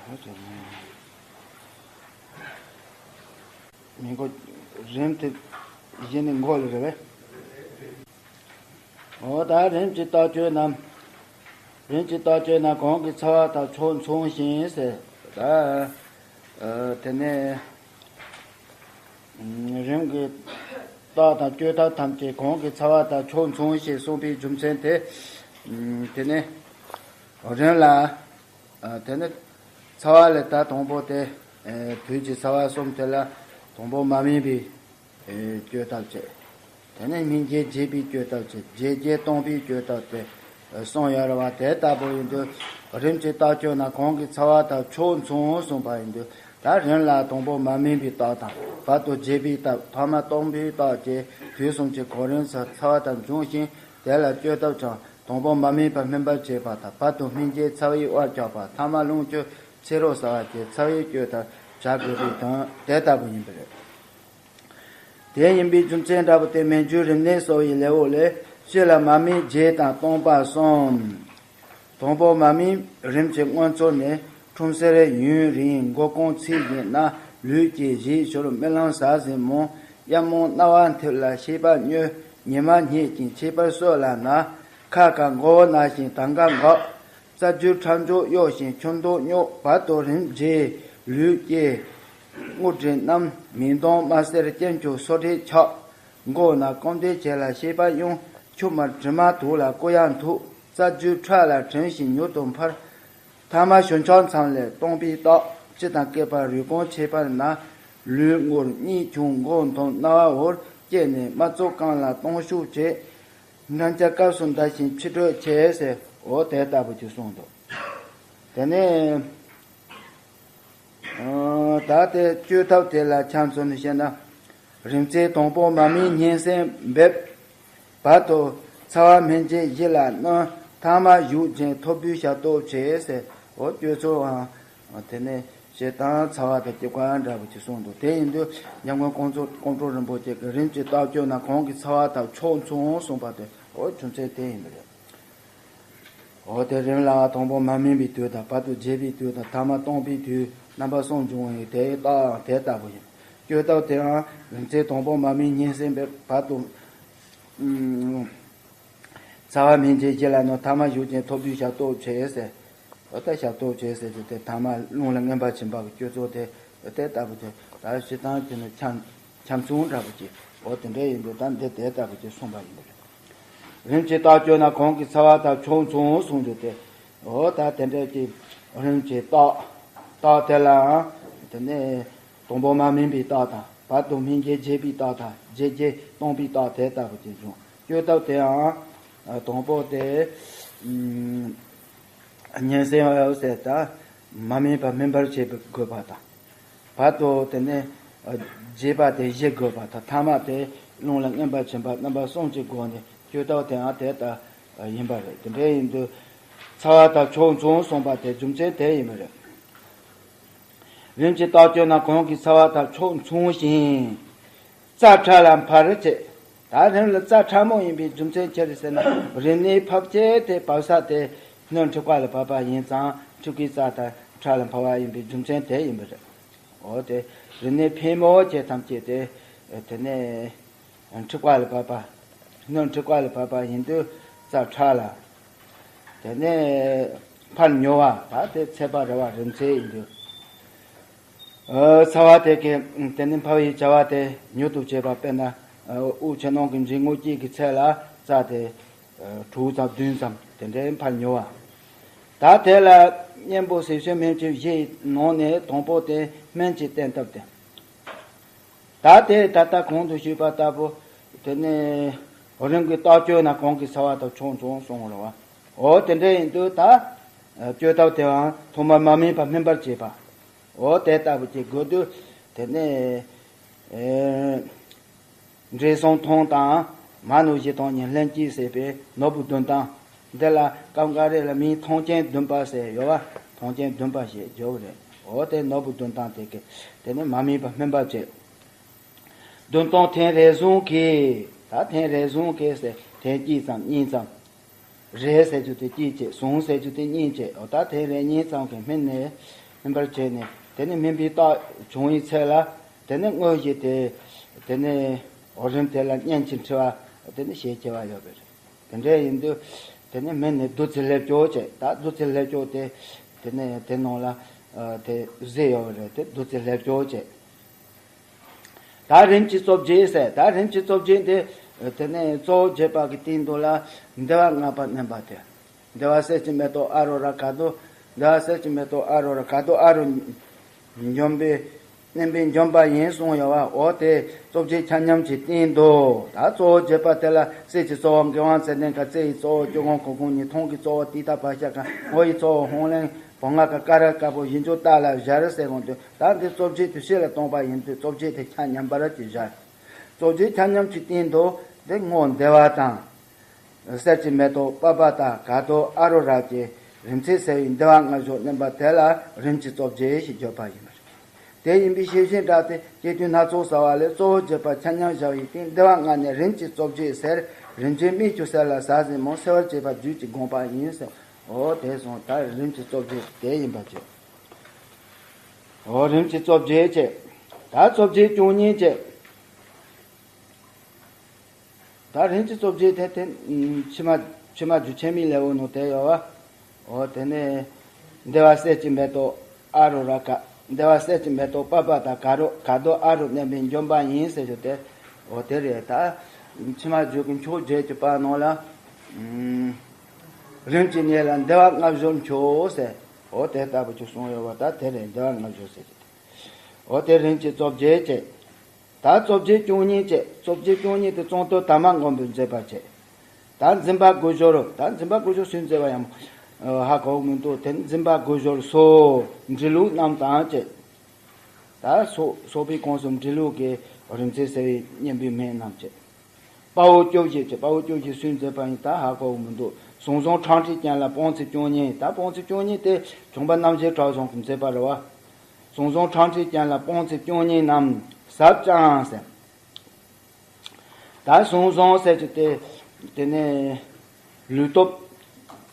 འོ་དེ་ནས། མི་མགོ། རིམ་དེ་བཞིན་ནི་མགོ་ལ་རེད་པས། འོ་ད་རིམ་གྱིས་བརྟག་དཔྱད་ན། རིམ་གྱིས་བརྟག་དཔྱད་ན་གང་གི་ཚ་བ་དང་ཕྱོགས་མཚུངས་ཤིང་ཟེར། ད། ཨ། དེ་ནས། རིམ་གྱིས་བརྟག་དང་དཔྱད་ཐབས་ཐམས་ཅད་གང་གི་ཚ་བ་དང་ཕྱོགས་མཚུངས་ཞེས་གསུངས་པའི་རྒྱུ་མཚན་དེ། དེ་ནས་རིམ་ལ། ཨ། དེ་ནི་ཚ་བ་ལས་ད་དང་པོ་དེ། ཨ། དུས་ཀྱི་ཚ་བ་གསུམ་དེ་ལ་དང་པོ་མ་སྨིན་པའི། ཨ། བཅོས་ཐབས་བྱེད། དེ་ནས་སྨིན་རྐྱེན་བརྗེ་བའི་བཅོས་ཐབས་བྱེད། བརྗེ་རྐྱེན་སྟོང་པའི་བཅོས་ཐབས་དེ་གསུམ་ཡོད་རེད་པ། དེ་ལྟ་བུ་ཡིན་དུས་རིམ་གྱིས་བརྟག་དཔྱད་ན་གང་གི་ཚ་བ་དང་ཕྱོགས་མཚུངས་གསུངས་པ་ཡིན་དུས། ད་རིམ་ལ་དང་པོ་མ་སྨིན་པའི་རྟགས་དང་། བར་དུ་བརྗེ་བའི་རྟགས། ཐ་མ་སྟོང་པའི་རྟགས་བཅས་དུས་གསུམ་གྱི་གོ་རིམ་སོགས་ཚ་བ་དང་འབྱུང་ཞིང་། དེ་ལ་བཅོས་ཐབས་ཀྱང་། དང་པོ་མ་སྨིན་པ་སྨིན་པར་བྱེད་པ་དང་། བར་དུ་སྨིན་རྐྱེན་ཚ་བའི་དབར་འཁྱག་པ། ཐ་མ་རླུང་བཅུ་ཚེ་རོགས་ཟ་བ་བཅས་ཚ་བའི་བཅོས་ཐབས་བྱ་དགོས་པའི་དོན་དེ་ལྟ་བུ་ཡིན་པ་རེད། དེ་ཡིན་པའི་རྒྱུ་མཚན་འདྲ་པོ་དེ་མན་ཇུའི་རིམས་ནད་གསོ་བའི་ལེའུ་ལས། སྤྱི་ལ་མ་སྨིན་བརྗེ་དང་སྟོང་པ་གསུམ། དང་པོ་མ་སྨིན་རིམས་ཀྱི་སྔོན་ཚོར་ནས། ཁྲོམ་སེར་ཡུན་རིང་མགོ་སྐོམ་ཚིགས་བཞི་ན། ལུས་སྐྱེ་གཞིས་ཤོར་རྨི་ལམ་ཟ་ཟིང་མང་། གཡབ་མོ་རྣ་བ་འཐིབས་ལ་ཤེས་པ་སྨྱོ། ཉི་མ་བསྙེགས་ཀྱང་ཆད་པར་གསོད་ལ་ན། ཁ་དཀར་མགོ་བོ་ན་ཞིང་དང་ག་འགག་རྩ་རྒྱུས་ཁྲག་འཇུག་གཡོ་ཞིང་ཆུ་མདོག་སྨྱུག་བར་དུ་རིམས་བརྗེ། ལུས་སྐྱེ། རྔུལ་དྲི་མནམ། མིག་མདངས་དམར་སེར་སྐྱེམས་འགྱུར་སོ་དྲེག་ཆགས། མགོ་ན་སྐོམ་དད་བྱེད་ལ་ཤེས་པ་གཡེང་། མཆུ་དམར་དྲི་མ་དུག་ལ་སྐུ་ཡ་འཐུག་རྩ་རྒྱུས་ཁྲག་ལ་གྲིམས་ཤིང་མྱུར་དུ་འཕར། ཐ་མ་ཞུན་ཆགས་མཚམས་ལས་སྟོང་པའི་རྟགས། ལྕི་དང་སྐེད་པ་རུས་གོང་ཆད་པར་ན། ལུས་རྔུལ་གཉིད་ཆུང་མགོ་འཐོམ་རྣ་བ་འུར། སྐྱེས་ནས་རྨ་བཙུགས་རྐང་ལག་སྟོང་ཤུགས་བྱེད། འགྲམ་ལྕག་སྐབས་སུ་འདར་ཞིང་ཕྱི་དྲོད་ཆེ་ཟེར། འོ་དེ་ལྟ་བུ་ཅིག་གསུངས་འདུག་དེ་ནས། ཨ། ད་དེ་བཅོས་ཐབས་དེ་ལ་ཆ་མཚོན་ནས་བཤད་ན། རིམས་ཚད་དང་པོ་མ་སྨིན་སྙན་སེང་འབེབས། བར་དུ་ཚ་བ་སྨིན་རྐྱེན་བཞི་ལ་གནོན། ཐ་མ་ཞུགས་རྐྱེན་ཐོར་བུའི་ཞབས་ཏོག་བྱེད་ཟེར། འོ་བཅོས་ཚུལ་འང་། དེ་ནས་བྱེད་སྟངས་ཚ་བ་དང་སྐྱེ་སྐར་འདྲ་པོ་ཅིག་གསུངས་འདུག་དེ་ཡིན་དུས་ཉམས་མགོན་ཀོང་ཙོ་ཀོང་ཀྲོ་རིན་པོ་ཆེ་གིས་རིམས་ཀྱིས་བརྟག་དཔྱད་ན་གང་གི་ཚ་བ་དང་ཕྱོགས་མཚུངས་གསུངས་པ་དེ། འོ་རྒྱུ་མཚན་དེ་ཡིན་པ་རེད། འོ་དེ་རིམས་ལ་དང་པོ་མ་སྨིན་པའི་དུས་དང་། བར་དུ་བརྗེ་བའི་དུས་དང་། ཐ་མ་སྟོང་པའི་དུས། རྣམ་པ་གསུམ་འབྱུང་བའི་དེའི་རྟགས་དེ་ལྟ་བུ་ཡིན། བཅོས་ཐབས་དེའང་རིམས་ཚད་དང་པོ་མ་སྨིན་སྙན་སེང་འབེབས། བར་དུ། ཨུམ། ཚ་བ་སྨིན་རྐྱེན་བཞི་ལ་གནོན། ཐ་མ་ཞུགས་རྐྱེན་ཐོར་བུའི་ཞབས་ཏོག་བྱེད་ཟེར། འོ་ད་ཞབས་ཏོག་བྱེད་ཟེར་དུས་དེ་ཐ་མ་རླུང་ལ་རྔན་པ་བྱིན་པ་གི་བཅོས་ཚུལ་དེ་དེ་ལྟ་བུ་དེ། ད་བྱེད་སྟངས་དེ་ནི་ཆ་ཆ་མཚུངས་འདྲ་པོ་ཅིག་འོ་དེ་འདྲ་ཡིན་དུས་ད་འདི་དེ་ལྟ་བུ་ཅིག་གསུངས་པ་ཡིན་པ་རེད། རིམ་གྱིས་རྟགས་བཅོས་ན་གང་གི་ཚ་བ་དང་ཕྱོགས་མཚུངས་གསུངས་རྒྱུ་དེ། འོ་ད་དེ་འདྲ་གྱི་རིམ་གྱིས་རྟགས། རྟགས་དེ་ལའང་དེ་ནས་དང་པོ་མ་སྨིན་པའི་རྟགས་དང་། བར་དུ་སྨིན་གྱི་རྒྱས་པའི་རྟགས་དང་། རྒྱས་བྱེད་སྟོང་པའི་རྟགས་དེ་ལྟ་བུ་ཅིག་འབྱུང་། བཅོས་ཐབས་དེའང་དང་པོ་དེ་ཉིན་སྲིང་ཟེར་ད་མ་སྨིན་པ་སྨིན་པར་བྱེད་དགོས་པ་དང་། བར་དུ་དེ་ནས་རྒྱས་པ་དེ་བཞི་དགོས་པ་དང་། ཐ་མ་དེ་རླུང་ལ་སྔོན་པར་ཕྱིན་པ་རྣམ་པ་གསུམ་གྱི་སྒོ་ནས་བཅོས་ཐབས་དེའང་དེ་ལྟ་ཡིན་པ་རེད། དེ་འདྲ་ཡིན་དུས་ཚ་བ་དང་ཕྱོགས་མཚུངས་གསུངས་པ་དེ་རྒྱུ་མཚན་དེ་ཡིན་པ་རེད། རིམ་གྱིས་རྟགས་བཅོས་ན་གང་གི་ཚ་བ་དང་ཕྱོགས་མཚུངས་ཤིང་། རྩ་ཕྲ་ལ་འཕར་བྱེད། ད་རིམས་ལ་རྩ་ཕྲ་མོ་ཡིན་པའི་རྒྱུ་མཚན་ཅི་རེད་ཟེར་ན། རིམས་ནད་ཕབ་བྱེད་དེ་བབས་ས་དེ་སྣོད་མཁྲིས་པ་ལ་བབས་པ་ཡིན་ཙང་མཁྲིས་པའི་རྩ་དང་ཕྲ་ལ་འཕར་བ་ཡིན་པའི་རྒྱུ་མཚན་དེ་ཡིན་པ་རེད། འོ་དེ་རིམས་ནད་ཕལ་མོ་ཆེ་ཐམས་ཅད་དེ་དེ་ནས་མཁྲིས་པ་ལ་བབས་པ། སྣོད་མཁྲིས་པ་ལ་བབས་པ་ཡིན་དུས་རྩ་ཕྲ་ལ། དེ་ནས་འཕར་མྱུར་བ། ད་དེ་ཚད་པ་རེད་བ། རིམས་ཚད་ཡིན་དུས། ཨ། ཚ་བ་དེ་གའི་དེ་ནི་འཕར་བའི་བྱ་བ་དེ་མྱུར་དུ་བྱེད་པ། དཔེར་ན་དབུགས་ཆུ་ནང་གི་འབྱིན་རྔུབ་གཅིག་གི་ཚད་ལ་རྩ་དེ་དྲུག་ཙམ་བདུན་ཙམ་དེ་འདྲའི་འཕར་མྱུར་བ། ད་དེ་ལ་གཉེན་པོ་ཟས་སྤྱོད་སྨན་བཅོས་བཞི་ཡི་ནང་ནས་དང་པོ་དེ་སྨན་གྱིས་བསྟེན་ཐབས་དེ། ད་དེ་ད་ལྟ་གོང་དུ་ཞུས་པ་ལྟ་བུ། དེ་ནས་རིམས་ཀྱིས་རྟགས་བཅོས་ན་གང་གི་ཚ་བ་དང་ཕྱོགས་མཚུངས་གསུངས་རེད་བ། འོ་དེ་འདྲ་ཡིན་དུས་ད་བཅོས་ཐབས་དེའང་ཐོག་མར་མ་སྨིན་པ་སྨིན་པར་བྱེད་པ། འོ་དེ་ལྟ་བུ་ཅིག་དགོས་དུས། དེ་ནས་ཨེ། འབྲས་སོང་ཐུང་དང་མ་ནུ་བཞི་དང་གཉིས་ལྷན་སྐྱེས་ཟེར་བའི་ནོར་བུ་བདུན་སྟོང་། འདི་ལ་སྐབས་འགའ་རེ་ལ་མིང་ཐང་ཆེན་བདུན་པ་ཟེར་ཡོད་བ། ཐང་ཆེན་བདུན་པ་ཞེས་བརྗོད་པ་རེད། འོ་དེ་ནོར་བུ་བདུན་སྟོང་དེ་གའི་དེ་ནི་མ་སྨིན་པ་སྨིན་པར་བྱེད། བདུན་སྟོང་ཐེངས་རེ་ཟུང་གིས། ད་ཐེངས་རེ་ཟུང་གིས་ཟེར་ཐེངས་གཅིག་ཙམ་གཉིས་ཙམ། རེ་ཟེར་རྒྱུ་དེ་གཅིག་བྱས། ཟུང་ཟེར་རྒྱུ་དེ་གཉིས་བྱས། འོ་ད་ཐེངས་རེ་གཉིས་ཙམ་གྱིས་སྨིན་ནས་སྨིན་པར་བྱས་ནས། དེ་ནས་སྨིན་པའི་རྟགས་བྱུང་བའི་ཚེ་ལ། དེ་ནས་དངོས་གཞི་དེ། དེ་ནས་འོ་རིམས་དེ་ལ་གཉེན་གྱི་འཁྲི་བ་དེ་ནི་ཞེས་བྱ་བ་ཡོད་པ་རེད། དེ་འདྲ་ཡིན་དུས་དེ་ནི་སྨིན་ནས་བདུད་རྩི་ལྷེབ་སྐྱོ་བྱས། ད་བདུད་རྩི་ལྷེབ་སྐྱོ་དེ་དེ་ནས་དེ་ནང་ལ་དེ་བཟོས་ཡོད་པ་རེད། དེ་བདུད་རྩི་ལྷེབ་སྐྱོ་བྱས། ད་རིམས་ཀྱི་རྩོབ་བྱེད་ཟེར། ད་རིམས་ཀྱི་རྩོབ་བྱེད་འདི་དེ་ནས་གཙོ་བོ་བྱེད་པ་གི་སྟེང་དུ་ལ་བདེ་བ་ལྔ་པ་བསྣན་པ་དེ། བདེ་བ་གསེར་གྱི་མེ་ཏོག་ཨ་རུ་ར་ག་དུ། བདེ་བ་གསེར་གྱི་མེ་ཏོག་ཨ་རུ་ར་ག་དུ་ཨ་རུ་འཇོམས་པའི་བསྣན་པས་འཇོམས་པ་ཡིན་གསུངས་ཡོད་བ། འོ་དེ་རྩོབ་བྱེད་ཆ་མཉམ་གྱི་སྟེང་དུ། ད་གཙོ་བོ་བྱེད་པ་དེ་ལ་གསེར་གྱི་རྩ་བ་མགོ་དབང་ཙེ་ཏན་ཀ། རྩི་ཡི་རྩ་བ་ཅོ་གང་གོ་གང་གཉིས། ཐང་གི་རྩ་བ་ཏི་ཏ་བ་ཤ་ཀ། ངོ་ཡི་རྩ་བ་ཧོང་ལེང་བོ་ང་ཀ་ཀ་ར་ཀ་པོ་བཞི་འཇུག་ཏ་ལ་བཞག་རེ་ཟེར་གོང་དུ། ད་འདི་རྩོབ་བྱེད་དེ་ཕྱི་ལ་གཏོང་པ་ཡིན་དུས་རྩོབ་བྱེད་དེ་ཆ་མཉམ་པར་གྱིས་བཞག། རྩོབ་བྱེད་ཆ་མཉམ་གྱི་སྟེང་དུ་འདི་སྔོ་བདེ་བ་དང་། གསེར་གྱི་མེ་ཏོག་པ་པ་དང་ག་དོ་ཨ་རུ་ར་གྱི་རིམས་ཚད་ཟེར་བའི་བདེ་བ་ལྔ་བཞི་བསྣན་པ་དེ་ལ་རིམས་ཀྱི་རྩོབ་བྱེད་ཞེས་བརྗོད་པ་ཡིན་པ་རེད། དེ་ཡིན་པའི་ཤེས་བཞིན་སྒྲ་དེ་སྐྱེ་དུས་སྣ་ཚོགས་ཟ་བ་ལས་གཙོ་བོ་བྱེད་པ་ཆ་མཉམ་བཞག་པའི་སྟེང་བདེ་བ་ལྔ་ནི་རིམས་ཀྱི་རྩོབ་བྱེད་ཟེར། རིམས་བྱེད་མིག་ཆུ་ཟེར་ལ་ཟ་ཟིན་མོ་སེལ་བར་བྱེད་པ་རྒྱུད་ཀྱི་དགོངས་པ་ཡིན་ཟེར། འོ་དེ་སོང་ད་རིམས་ཀྱི་རྩོབ་བྱེད་དེ་ཡིན་པ་བྱེད། འོ་རིམས་ཀྱི་རྩོབ་བྱེད་བྱེད། ད་རྩོབ་བྱེད་བཅུ་གཉིས་བྱེད། ད་རིམས་ཀྱི་རྩོབ་བྱེད་དེ་དེ་ཕྱི་མ་ཕྱི་མ་རྒྱུ་ཆེན་མི་ལེའུ་ནོ་དེ་ཡོད་བ། འོ་དེ་ནས་བདེ་བ་གསེར་གྱི་མེ་ཏོག་ཨ་རུ་ར་ཀ། བདེ་བ་གསེར་གྱི་མེ་ཏོག་པ་པ་དང་ག་རོ་ག་དོ་ཨ་རུ་བསྣན་པས་འཇོམས་པ་ཡིན་ཟེར་རྒྱུ་དེ། འོ་དེ་རེད། ད་ཕྱི་མ་རྒྱུ་གི་མཆོག་བརྒྱད་ཀྱི་བར་ནང་ལ། རིམས་ཀྱི་ནད་ལ་བདེ་བ་ལྔ་བཞི་མཆོག་ཟེར། འོ་དེ་ལྟ་བུ་ཅིག་གསུངས་ཡོད་བ། ད་དེ་རེད། བདེ་བ་ལྔ་བཞི་ཟེར་རྒྱུ་དེ། འོ་དེ་རིམས་ཀྱི་རྩོབ་བྱེད་བྱེད། ད་རྩོབ་བྱེད་བཅུ་གཉིས་བྱེད། རྩོབ་བྱེད་བཅུ་གཉིས་དེ་གཙང་དུ་དར་མ་མགོན་པོས་མཛད་པ་བྱེད། ད་འཛིན་པ་དགུ་སྦྱོར། ད་འཛིན་པ་དགུ་སྦྱོར་སུས་མཛད་པ་ཡང་ཧ་གོ་མི་འདུག། དེ་འཛིན་པ་དགུ་སྦྱོར་སོགས་འབྲི་ལུགས་རྣམས་དང་བཅས། ད་སོགས་སོགས་པའི་ཁོངས་སུ་འབྲི་ལུགས་ཀྱི་རིམས་ཚད་ཟེར་བའི་གཉེན་པོའི་མིང་རྣམས་བཅས། དཔའ་བོ་བཅུ་བཞི་བྱེད། དཔའ་བོ་བཅུ་བཞི་སུས་མཛད་པ་ཡིན་ད་ཧ་གོ་མི་འདུག། ཟང་ཟིང་ཕྲང་ཁྲིག་ཅན་ལ་སྤང་ཚེ་བཅུ་གཉིས། ད་སྤང་ཚེ་བཅུ་གཉིས་དེ་བྱུང་པ་རྣམ་རྒྱལ་གྲགས་བཟང་གིས་མཛད་པ་རེད་བ། ཟང་ཟིང་ཕྲང་ཁྲིག་ཅན་ལ་སྤང་ཚེ་བཅུ་གཉིས་རྣམས་ཟབ་ཅིང་ཟེར། ད་ཟང་ཟིང་ཟེར་རྒྱུ་དེ་དེ་ནས་ལུས་སྟོབས་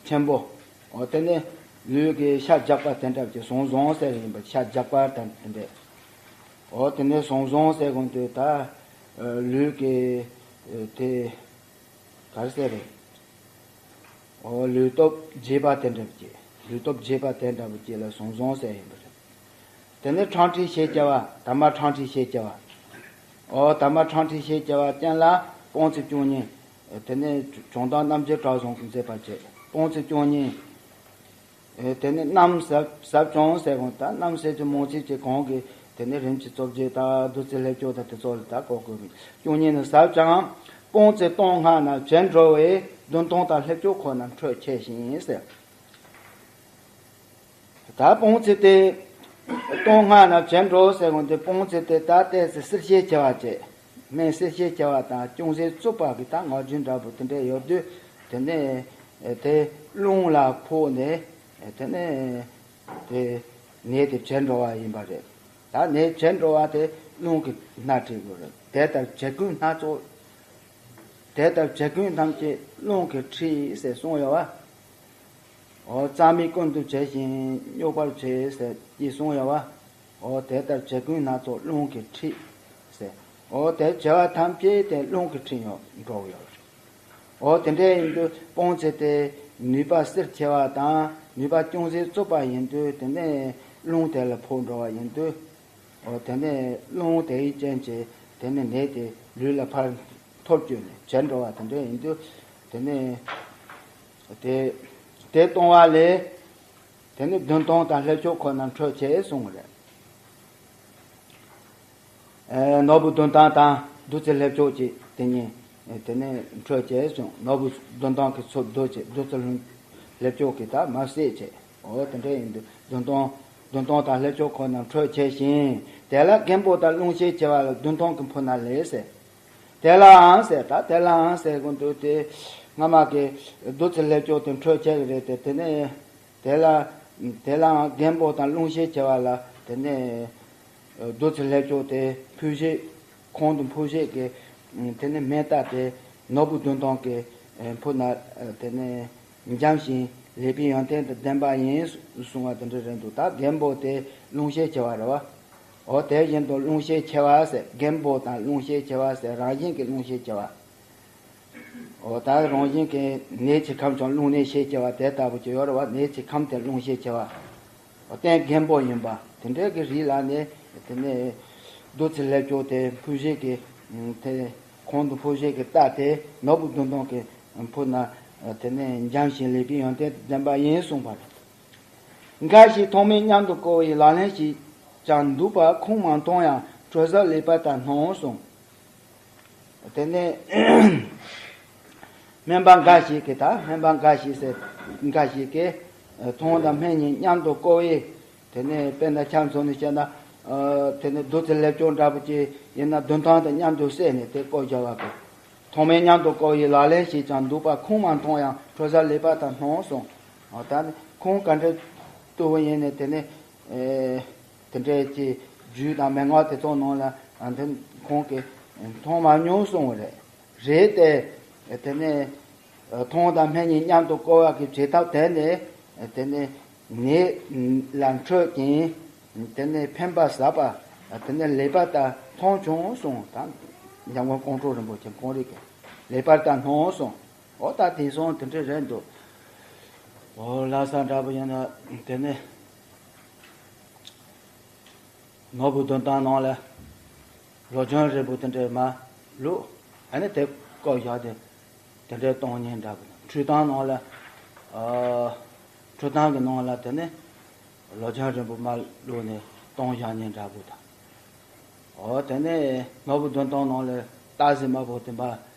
ཆེན་པོ། འོ་དེ་ནས་ལུས་ཀྱི་ཤ་རྒྱགས་པ་དེ་འདྲ་གྱི་ཟང་ཟིང་ཟེར་ཡིན་པ། ཤ་རྒྱགས་པ་དང་དེ་འདྲ། འོ་དེ་ནས་ཟང་ཟིང་ཟེར་གོང་དུ་ད་ལུས་ཀྱི་དེ་ག་རེ་ཟེར་རེད། འོ་ལུས་སྟོབས་རྒྱས་པ་དེ་འདྲ་བ་ཅིག། ལུས་སྟོབས་རྒྱས་པ་དེ་འདྲ་བ་ཅིག་ལ་ཟང་ཟིང་ཟེར་ཡིན་པ་རེད། དེ་ནས་ཕྲང་ཁྲིག་ཤེས་བྱ་བ། དར་མ་ཕྲང་ཁྲིག་ཤེས་བྱ་བ། འོ་དར་མ་ཕྲང་ཁྲིག་ཤེས་བྱ་བ་ཅན་ལ་སྤང་ཚེ་བཅུ་གཉིས། དེ་ནས་བྱུང་དང་རྣམ་འགྱུར་གྲགས་བཟུང་གི་མཛད་པ་བཅས་སྟོང་ཚེ་བཅུ་གཉིས། དེ་ནས་རྣམ་ཟབ་ཟབ་བྱུང་ཟེར་གོང་ད་རྣམ་ཟབ་ཀྱི་མང་ཚིག་ཅིག་གོང་གི་དེ་ནས་རིམ་གྱིས་རྩོད་བརྒྱད་དང་བདུད་རྩི་ལྷས་སྐྱོ་དང་དེ་ཚོ་ལ་ད་གོ་དགོས་མིན་བཅུ་གཉིས་ནི་ཟབ་ཅིང་སྤོང་ཚེ་སྟོང་སྔགས་རྣམས་བྱེད་འགྲོ་བས་བདུན་སྟོང་དང་ལྷས་སྐྱོ་ཁོ་ན་འཕྲོད་ཆེ་ཞིང་ཟེར། ད་སྤོང་ཚེ་དེ་སྟོང་སྔགས་རྣམས་བྱེད་འགྲོ་ཟེར་གོང་དེ་སྤོང་ཚེ་དེ་ད་ལྟས་སུ་བསིལ་ཞིང་ཆེ་བ་བཅས་སྨན་བསིལ་ཞིང་ཆེ་བ་དང་ཅུང་ཟད་རྩུབ་པ་གི་ད་ངག་རྒྱུན་འདྲ་པོ་དེ་འདྲ་ཡོད་དུས་དེ་ནས་དེ་རླུང་ལ་ཕོག་ནས་དེ་ནས་དེ་ནད་དེ་བྱེད་འགྲོ་བ་ཡིན་པ་རེད། ད་ནད་བྱེད་འགྲོ་བ་དེ་རླུང་གིས་སྣ་ཁྲིད་དགོས་རེད། དེ་ལྟར་བྱེད་ཀུན་སྣ་ཚོགས། དེ་ལྟར་བྱེད་ཀུན་ཐམས་ཅད་རླུང་གིས་ཁྲིད་ཟེར་གསུངས་ཡོད་བ། འོ་རྩ་མེད་ཀུན་ཏུ་བྱེད་ཅིང་སྙོགས་པར་བྱེད་ཟེར་ཅེས་གསུངས་ཡོད་བ། འོ་དེ་ལྟར་བྱེད་ཀུན་སྣ་ཚོགས་རླུང་གིས་ཁྲིད་ཟེར། འོ་དེ་བྱེད་པ་ཐམས་ཅད་དེ་རླུང་གིས་ཁྲིད་ཡོང་འགྲོ་གི་ཡོད་རེད། འོ་དེ་འདྲ་ཡིན་དུས་སྤོང་ཚེ་དེ་ནུས་པ་བསིལ་ཆེ་བ་དང་ནུས་པ་ཅུང་ཟད་རྩུབ་པ་ཡིན་དུས་དེ་ནས་རླུང་དེ་ལ་ཕོག་འགྲོ་བ་ཡིན་དུས། འོ་དེ་ནས་རླུང་དེའི་རྐྱེན་གྱིས་དེ་ནས་ནད་དེ་ལུས་ལ་ཕར་འཐོར་བཅུག་ནས་བྱེད་འགྲོ་བ་དེ་འདྲ་ཡིན་དུས་དེ་ནས་དེ་དེ་གཏོང་བ་ལས་དེ་ནས་བདུན་སྟོང་དང་ལྷས་སྐྱོ་ཁོ་ན་འཕྲོད་ཆེ་གསུངས་པ་རེད། ཨེ་ནོར་བུ་བདུན་སྟོང་དང་བདུད་རྩི་ལྷས་སྐྱོ་གཅིག་དེ་གཉིས་དེ་ནས་འཕྲོད་ཆེ་གསུངས། ནོར་བུ་བདུན་སྟོང་གི་ཚུལ་བདུད་ཅེས་བདུད་རྩི་ལྷུན་ལྷས་སྐྱོ་གི་ད་མ་བསྲེས་ཆེ། འོ་དེ་འདྲ་ཡིན་དུས་བདུན་སྟོང་བདུན་སྟོང་དང་ལྷས་སྐྱོ་ཁོ་ན་འཕྲོད་ཆེ་ཞིང་དེ་ལ་རྒན་པོ་དང་རླུང་ཤས་ཆེ་བ་ལ་བདུན་སྟོང་གི་ཕུ་ན་ལས་ཟེར། དེ་ལའང་ཟེར་ད་དེ་ལའང་ཟེར་གོ་འདུག་དེ་སྔ་མ་གི་བདུད་རྩི་ལྷས་སྐྱོ་དེ་འཕྲོད་ཆེ་གི་རེད་དེ་དེ་ནས་དེ་ལ་དེ་ལའང་རྒན་པོ་དང་རླུང་ཤས་ཆེ་བ་ལ་དེ་ནས་བདུད་རྩི་ལྷས་སྐྱོ་དེ་ཕུ་ཤས་ཁོང་དུ་ཕུ་ཤས་ཀྱི་དེ་ནས་མེ་སྟག་དེ་ནོར་བུ་བདུན་སྟོང་གི་ཕུ་ན་དེ་ནས། འཇམ་ཞིང་ལེགས་པའི་ཡོན་ཏན་དང་ལྡན་པ་ཡིན་གསུང་བ་དེ་འདྲ་རེད་འདུག་ད་རྒན་པོ་དེ་རླུང་ཤས་ཆེ་བ་རེད་བ། འོ་དེ་བཞིན་དུ་རླུང་ཤས་ཆེ་བ་ཟེར་རྒན་པོ་དང་རླུང་ཤས་ཆེ་བ་ཟེར་རང་བཞིན་གྱི་རླུང་ཤས་ཆེ་བ། འོ་ད་རང་བཞིན་གྱི་ནད་ཀྱི་ཁམས་ཀྱང་རླུང་ནད་ཤས་ཆེ་བ་དེ་ལྟ་བུ་ཅིག་ཡོད་རེད་བ། ནད་ཀྱི་ཁམས་དེ་རླུང་ཤས་ཆེ་བ། རྟེན་རྒན་པོ་ཡིན་པ་དེ་འདྲའི་གི་རིགས་ལ་ནི་དེ་ནས་བདུད་རྩི་ལྷས་སྐྱོ་དེ་ཕུ་ཤས་ཀྱི་དེ་ཁོང་དུ་ཕུ་ཤས་ཀྱི་རྟ་དེ་ནོར་བུ་བདུན་སྟོང་གི་ཕུ་ན་དེ་ནས་འཇམ་ཞིང་ལེགས་པའི་ཡོན་ཏན་དུ་ལྡན་པ་ཡིན་གསུངས་པ་རེད། འགའ་ཞིག་ཐོག་མའི་མཉམ་དུ་བསྐོར་བའི་ལག་ལེན་ཞིག་ཀྱང་འདུག་པ་ཁུངས་མ་མཐོང་ཡང་གྲོལ་ས་ལེགས་པར་ད་སྣང་གསུངས། དེ་ནས་སྨན་པ་འགའ་ཞིག་གིས་ད་སྨན་པ་འགའ་ཞིག་ཟེར་འགའ་ཞིག་གིས་ཐུན་དང་སྨན་གཉིས་མཉམ་དུ་བསྐོར་བས་དེ་ནས་དཔེར་ན་ཆ་མཚོན་ནས་བཤད་ན་དེ་ནས་བདུད་རྩི་ལྷས་སྐྱོ་འདྲ་པོ་ཅིག་ཡིན་ན་བདུན་ཐང་དང་མཉམ་དུ་བསྲེས་ནས་དེ་བསྐོར་བཞག་པ་དང་། ཐོག་མའི་མཉམ་དུ་བསྐོར་བའི་ལག་ལེན་ཞིག་ཀྱང་འདུག་པ་ཁུངས་མ་མཐོང་ཡང་གྲོལ་ས་ལེགས་པར་ད་སྣང་གསུངས། ད་ནི་ཁུངས་ག་འདྲ་བཏུ་བ་ཡིན་ནས་དེ་ནས། དེ་འདྲའི་ཀྱི་རྒྱུད་དང་མན་ངག་དེ་ཚོ་ནང་ལ་ཨ་འདི་ཁོང་གིས་མཐོང་མ་མྱོང་གསུངས་པ་རེད། རེད་དེ། དེ་ནས་ཐུན་དང་སྨན་གཉིས་མཉམ་དུ་བསྐོར་བ་གི་བྱེད་ཐབས་དེ་ནི་དེ་ནི་ནད་ལ་འཕྲོད་ཅིང་དེ་ནི་ཕན་པ་ཟབ་པ་དེ་ནི་ལེགས་པར་ད་མཐོང་བྱུང་གསུངས། ད་འཇམ་མགོན་ཀོང་སྤྲུལ་རིན་པོ་ཆེ་ཁོང་རིག་གི་ལེགས་པར་ད་མཐོང་གསུངས། འོ་ད་དེང་སང་དེ་འདྲ་རེད་འདུག་འོ་ལྷ་ས་འདྲ་པོ་ཡིན་ན་དེ་ནི། ནོར་བུ་བདུན་སྟོང་ནང་ལ་ལོ་ཆུང་རིལ་བུ་དེ་འདྲའི་མ་བླུགས། ཨ་ནི་དེ་བསྐོར་བཞག་དེ་དེ་འདྲའི་གཏོང་མཁན་འདྲ་པོ་དང་ཁྲུས་ཐང་ནང་ལ་ཨ་ཁྲུས་ཐང་གི་ནང་ལ་དེ་ནི་ལོ་ཆུང་རིལ་བུ་མ་བླུགས་ནས་གཏོང་བཞག་མཁན་འདྲ་པོ་དང་། འོ་དེ་ནས་ནོར་བུ་བདུན་སྟོང་ནང་ལ་སྟག་གཟིག་དམར་པོ་དེ་མ་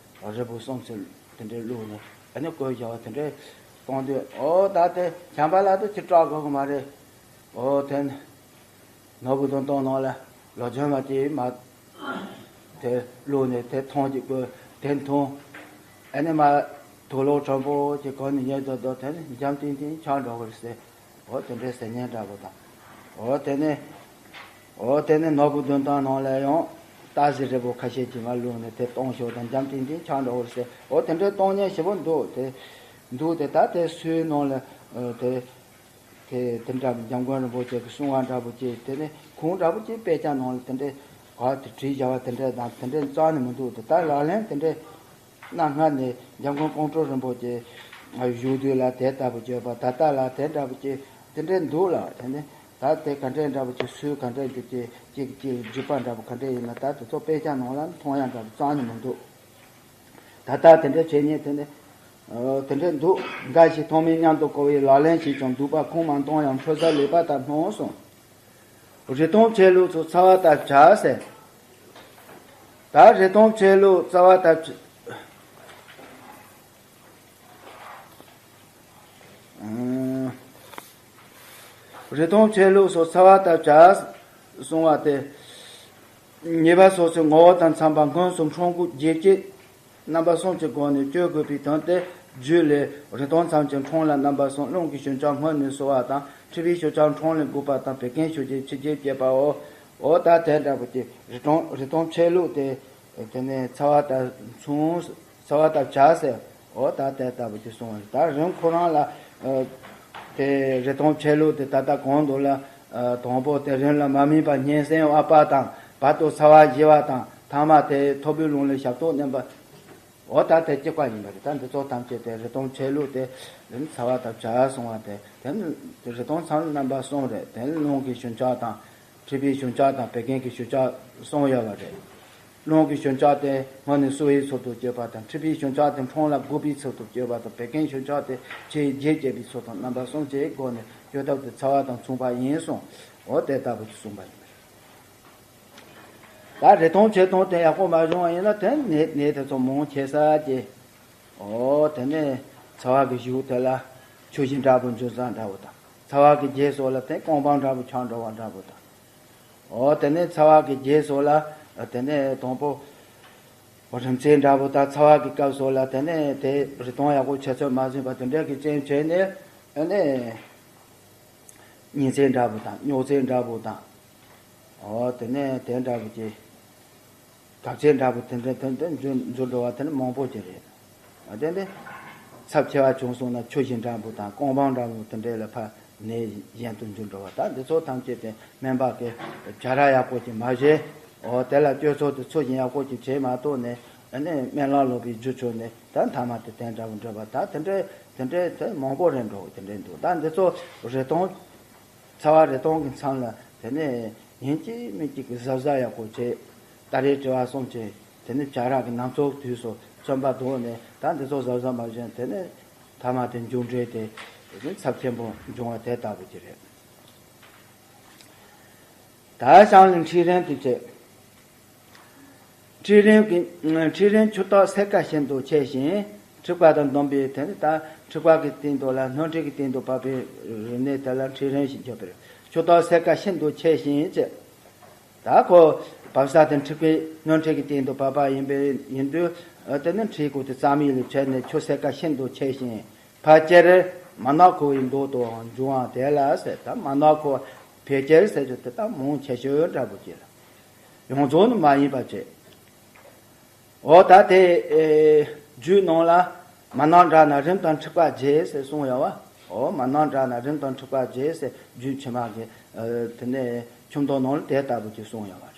རིལ་བུ་གསུམ་ཚུལ་དེ་འདྲའི་བླུགས་ནས་ཨ་ནི་བསྐོར་བཞག་པ་དེ་འདྲའི་གཏོང་དུས། འོ་ད་དེ་བྱམས་པ་ལགས་དེ་ཁྱི་སྐྲག་དགོས་གི་མ་རེད། འོ་དེ་ནི། ནོར་བུ་བདུན་སྟོང་ནང་ལ་ལོ་ཆུང་མ་དེ་མ་དེ་བླུགས་ནས་དེ་འཐུང་གཅིག་པོ་དེ་འཐུང་། ཨ་ནི་མ་དུག་ལོག་དྲོན་པོ་ཅིག་གོན་ནས་ཉལ་སྡོད་སྡོད་དེ་ནི་འཇམ་ཐིང་ཐིང་ཆགས་འགྲོ་གི་རེད་ཟེར། འོ་དེ་འདྲའི་ཟེར་མཁན་འདྲ་པོ་དང་། འོ་དེ་ནས་འོ་དེ་ནས་ནོར་བུ་བདུན་སྟོང་ནང་ལ་ཡང་སྟག་གཟིག་རིལ་བུ་ཁ་ཤས་ཅིག་མ་བླུགས་ནས་དེ་གཏོང་ཤོག་དང་འཇམ་ཐིང་ཐིང་ཆགས་འགྲོ་གི་རེད་ཟེར། འོ་དེ་འདྲའི་གཏོང་མཁན་ཞེ་པོ་འདུག་དེ་འདུག་དེ་ད་དེ་སུའི་ནང་ལ་དེ། དེ་དེ་འདྲ་འཇམ་མགོན་རིན་པོ་ཆེ་གི་གསུང་བ་འདྲ་པོ་ཅིག་དེ་ནས་ཁུངས་འདྲ་པོ་ཅིག་དཔེ་ཆ་ནང་ལ་དེ་འདྲའི་ག་དེ་བྲིས་བཞག་པ་དེ་འདྲ་དང་དེ་འདྲའི་རྩ་ནས་མི་འདུག་དེ་ལྟར་ལག་ལེན་དེ་འདྲའི་གནའ་སྔ་ནས་འཇམ་མགོན་ཀོང་སྤྲུལ་རིན་པོ་ཆེ་བཞུགས་དུས་ལ་དེ་ལྟ་བུ་བྱས་པ་ད་ལྟ་ལ་དེ་འདྲ་པོ་ཅིག་དེ་འདྲའི་འདུག་ལ། དེ་ནས་ད་དེ་ག་འདྲའི་འདྲ་པོ་ཅིག་སུས་ག་འདྲའི་འདུག་ཅིག་ཅིག་ཅིག་བརྒྱུད་པ་འདྲ་པོ་ག་འདྲའི་ཡིན་ན་ད་དེ་ཚོ་དཔེ་ཆ་ནང་ལ་མཐོང་ཡ་འདྲ་པོ་རྩ་ནས་མི་འདུག་ད་ལྟ་དེ་འདྲ་བྱེད་ཉེན་དེ་འདྲ་དེ་འདྲ་འདུག་འགའ་ཞིག་མཐོང་མེད་སྙམ་དུ་གོ་བས། ལག་ལེན་བྱས་ཀྱང་སྡིག་པ་ཁུངས་མ་མཐོང་ཡང་འཕྲོ་བཟློག་ལེགས་པར་བརྟགས་སྣང་གསུངས། རི་སྟོང་ཆེ་ལུགས་སུ་འཚལ་བ་ལྟར་བྱ་ཟེར། ད་རི་སྟོང་ཆེ་ལུགས་འཚལ་བ་ལྟར་བྱ། རི་སྟོང་ཆེ་ལུགས་སུ་འཚལ་བ་ལྟར་བྱ་གསུང་བ་སྟེ། ཉེས་པ་སོ་སོའི་ངོ་བོ་དང་འཚམས་པ་མངོན་སུམ་འཁྲུལ་འཁོར་བརྒྱད་ཅུ་རྣམ་པ་གསུམ་གྱི་སྒོ་ནས་གཅོད་དགོས་པའི་དོན་ཏེ། རྒྱུད་ལས། རི་སྟོང་ཚངས་པའི་འཕྲང་ལ་རྣམ་པ་གསུམ། རླུང་གི་ཞུན་ཆག་སྔོན་ནས་གསོ་བ་དང་། མཁྲིས་པའི་ཞུན་ཆག་འཕྲང་ལས་འགོག་པ་དང་། བད་ཀན་ཞུ་རྒྱུའི་ཕྱི་རྒྱུད་བསྐྱེད་པའོ། འོ་ད་དེ་འདྲ་པོ་ཅིག་རི་སྟོང་རི་སྟོང་ཆེ་ལུགས་དེ། དེ་ནས་འཚལ་བ་ལྟར་མཚུངས། འཚལ་བ་ལྟར་བྱ་ཟེར། འོ་ད་དེ་ལྟ་བུ་ཅིག་གསུངས་པ་རེད། ད་རིམ་ཁོ་རང་ལ། ཨ། དེ་རི་སྟོང་ཆེ་ལུགས་དེ་ད་ལྟ་གོང་དུ་ལ། ཨ། དང་པོ་དེ་རིམ་ལ་མ་དམིགས་པ་སྙན་གསན་དབབ་པ་དང་། བར་དུ་འཚལ་བ་བཞེས་པ་དང་། ཐ་མ་དེ་ཐོར་བུའི་ཀློང་ལས་ཞབས་ཏོག་གནང་བ། འོ་ད་དེ་གཅིག་པ་ཡིན་པ་རེད། ད་འདི་ཚོ་ཐམས་ཅད་དེ་རི་སྟོང་ཆེ་ལུགས་དེ་རིམ་འཚལ་བ་ལྟར་བྱ་གསུངས་པ་དེ། དེ་ནི་རི་སྟོང་ཚངས་རྣམ་པ་གསུམ་རེད། དེ་ནི་རླུང་གི་ཞུན་ཆག་དང་། མཁྲིས་པའི་ཞུན་ཆག་དང་བད་ཀན་གྱི་ཞུན་ཆག་གསུམ་ཡོད་པ་རེད། རླུང་གི་ཞུན་ཆག་དེ་སྔོན་ནས་གསོ་བའི་ཚུལ་དུ་བསྐྱོད་པ་དང་། མཁྲིས་པའི་ཞུན་ཆག་དེ་འཕྲང་ལ་འགོག་པའི་ཚུལ་དུ་བསྐྱོད་པ་དང་། བད་ཀན་ཞུན་ཆག་དེ་ཕྱིའི་རྒྱུད་བསྐྱེད་པའི་ཚུལ་དང་། རྣམ་པ་གསུམ་གྱི་སྒོ་ནས་གཅོད་ཐབས་དེ་འཚལ་བ་དང་མཚུངས་པ་ཡིན་གསུངས། འོ་དེ་ལྟ་བུ་ཅིག་གསུངས་པ་ཡིན། ད་རི་སྟོང་ཆེ་སྟོང་དེ་ཡག་པོ་མ་བྱུང་བ་ཡིན་ན། དེ་ནས་ནད་དེ་ཚོ་མང་ཆེ་ས་ཀྱི། འོ་དེ་ནས་འཚལ་བ་གི་གཞུག་དེ་ལ་ཆུ་ཞིང་འདྲ་པོ་འབྱུང་ས་འདྲ་པོ་དང་། འཚལ་བ་གི་རྗེས་སུ་ལ་དེ་སྐོང་བ་འདྲ་པོ་ཆགས་འགྲོ་བ་འདྲ་པོ་དང་། འོ་དེ་ནས་འཚལ་བ་གི་རྗེས་སུ་ལ་དེ་ནས་དང་པོ་རིམ་བརྩེགས་འདྲ་པོ་དང་། འཚལ་བ་གི་སྐབས་སུ་ལ་དེ་ནས་དེ་རི་སྟོང་ཡག་པོ་ཆེ་ཚོད་མ་ཟིན་པ་དེ་འདྲ་གི་རྐྱེན་བྱས་ནས། ཨ་ནི་ཉིས་བརྩེགས་འདྲ་པོ་དང་། རྙོག་བརྩེགས་འདྲ་པོ་དང་། འོ་དེ་ནས་དེ་འདྲ་པོ་ཀྱི་གབ་ཚད་འདྲ་པོ་དེ་འདྲ་དེ་འདྲ་འབྱུང་འབྱུང་འགྲོ་བ་དེ་ནི་མང་པོ་ཅིག་རེད། འོ་དེ་འདྲ་ཚབས་ཆེ་བ་བྱུང་སོང་ན་ཆུ་ཞིང་འདྲ་པོ་དང་སྐོང་བ་འདྲ་པོ་དེ་འདྲ་ལ་ཕར་ནད་གཞན་དུ་འགྱུར་འགྲོ་བ། ད་འདི་ཚོ་ཐམས་ཅད་དེ་སྨན་པ་གིས་བྱ་ར་ཡག་པོ་ཅིག་མ་བྱས། འོ་དེ་ལ་སྤྱོད་ཚུལ་དེ་ཚུལ་བཞིན་ཡག་པོ་ཅིག་བྱས་མ་གཏོགས་ནས། ཨ་ནི་སྨན་བླ་སློབ་པའི་རྒྱུ་ཆོས་ནས་ད་མཐའ་མ་དེ་དེ་འདྲ་པོ་འགྲོ་བ། ད་དེ་འདྲ་དེ་འདྲ་དེ་མང་པོ་རེད་འགྲོ་དེ་འདྲ་འདུག་ད་འདི་ཚོ་རི་སྟོང་འཚལ་བ་རི་སྟོང་གི་མཚམས་ལ་དེ་ནས་ཡིན་གཅིག་མིན་གཅིག་གི་གཟབ་གཟབ་ཡག་པོ་བྱས། ད་རེས་དྲི་བ་གསུམ་བྱས། དེ་ནས་བྱ་ར་གི་ནམ་ཚོད་དུས་སུ་བཙོན་པ་བཟློག་ནས། ད་འདི་ཚོ་གཟབ་གཟབ་མ་བྱས་ན་དེ་ནས་མཐའ་མ་དེ་མཇུག་འབྲས་དེ་ཚབས་ཆེན་པོ་འབྱུང་བ་དེ་ལྟ་བུ་ཅིག་རེད། ད་བྱང་ལ་འཁྲུལ་རིམ་དུ་བྱེད། འཁྲུལ་རིམ་གྱི། འཁྲུལ་རིམ་ཆུ་ལྟར་སེར་ཀ་ཤིན་ཏུ་ཆེ་ཞིང་། འཁྲུལ་པ་དང་སྡོམ་པའི་དེ་ནི་ད་འཁྲུལ་པ་གི་སྟེང་དུ་ལ་སྣོད་འཁྲུལ་གྱི་སྟེང་དུ་བབས་པའི་རིམས་ནད་དེ་ལ་འཁྲུལ་རིམ་ཞེས་བརྗོད་པས། ཆུ་ལྟར་སེར་ཀ་ཤིན་ཏུ་ཆེ་ཞིང་ཅེས། ད་ཁོ་བབས་ས་དེ་འཁྲུལ་པའི་སྣོད་འཁྲུལ་གྱི་སྟེང་དུ་བབས་པ་ཡིན་པས་ཡིན་དུས། དེ་ནི་འཁྲུལ་ཁུག་དེ་རྩ་མིག་ལས་བྱས་ནས་ཆུ་སེར་ཀ་ཤིན་ཏུ་ཆེ་ཞིང་། ཕལ་ཆེར་མ་ནག་ཁོ་བོའི་མདོག་ཏུའང་འབྱུང་བ་དེ་ལ་ཟེར། ད་མ་ནག་ཁོ་བོ་ཕལ་ཆེར་ཟེར་རྒྱུ་དེ་ད་མང་ཆེ་ཤོས་འདྲ་པོ་ཅིག་ལ། ཡོངས་རྫོགས་ནི་མ་ཡིན་པ་བྱས། འོ་ད་དེ། ཨེ། རྒྱུད་ནང་ལ་མ་ནག་འདྲ་ན་རིམས་དང་འཁྲུག་པ་རྒྱས་ཟེར་གསུངས་ཡོད་པ། འོ་མ་ནག་འདྲ་ན་རིམས་དང་འཁྲུག་པ་རྒྱས་ཟེར་རྒྱུད་ཕྱི་མ་གི། ཨེ། དེ་ནས་ཁྱིམ་སྡོམ་ནང་ལ་དེ་ལྟ་བུ་ཅིག་གསུངས་ཡོད་པ་རེད།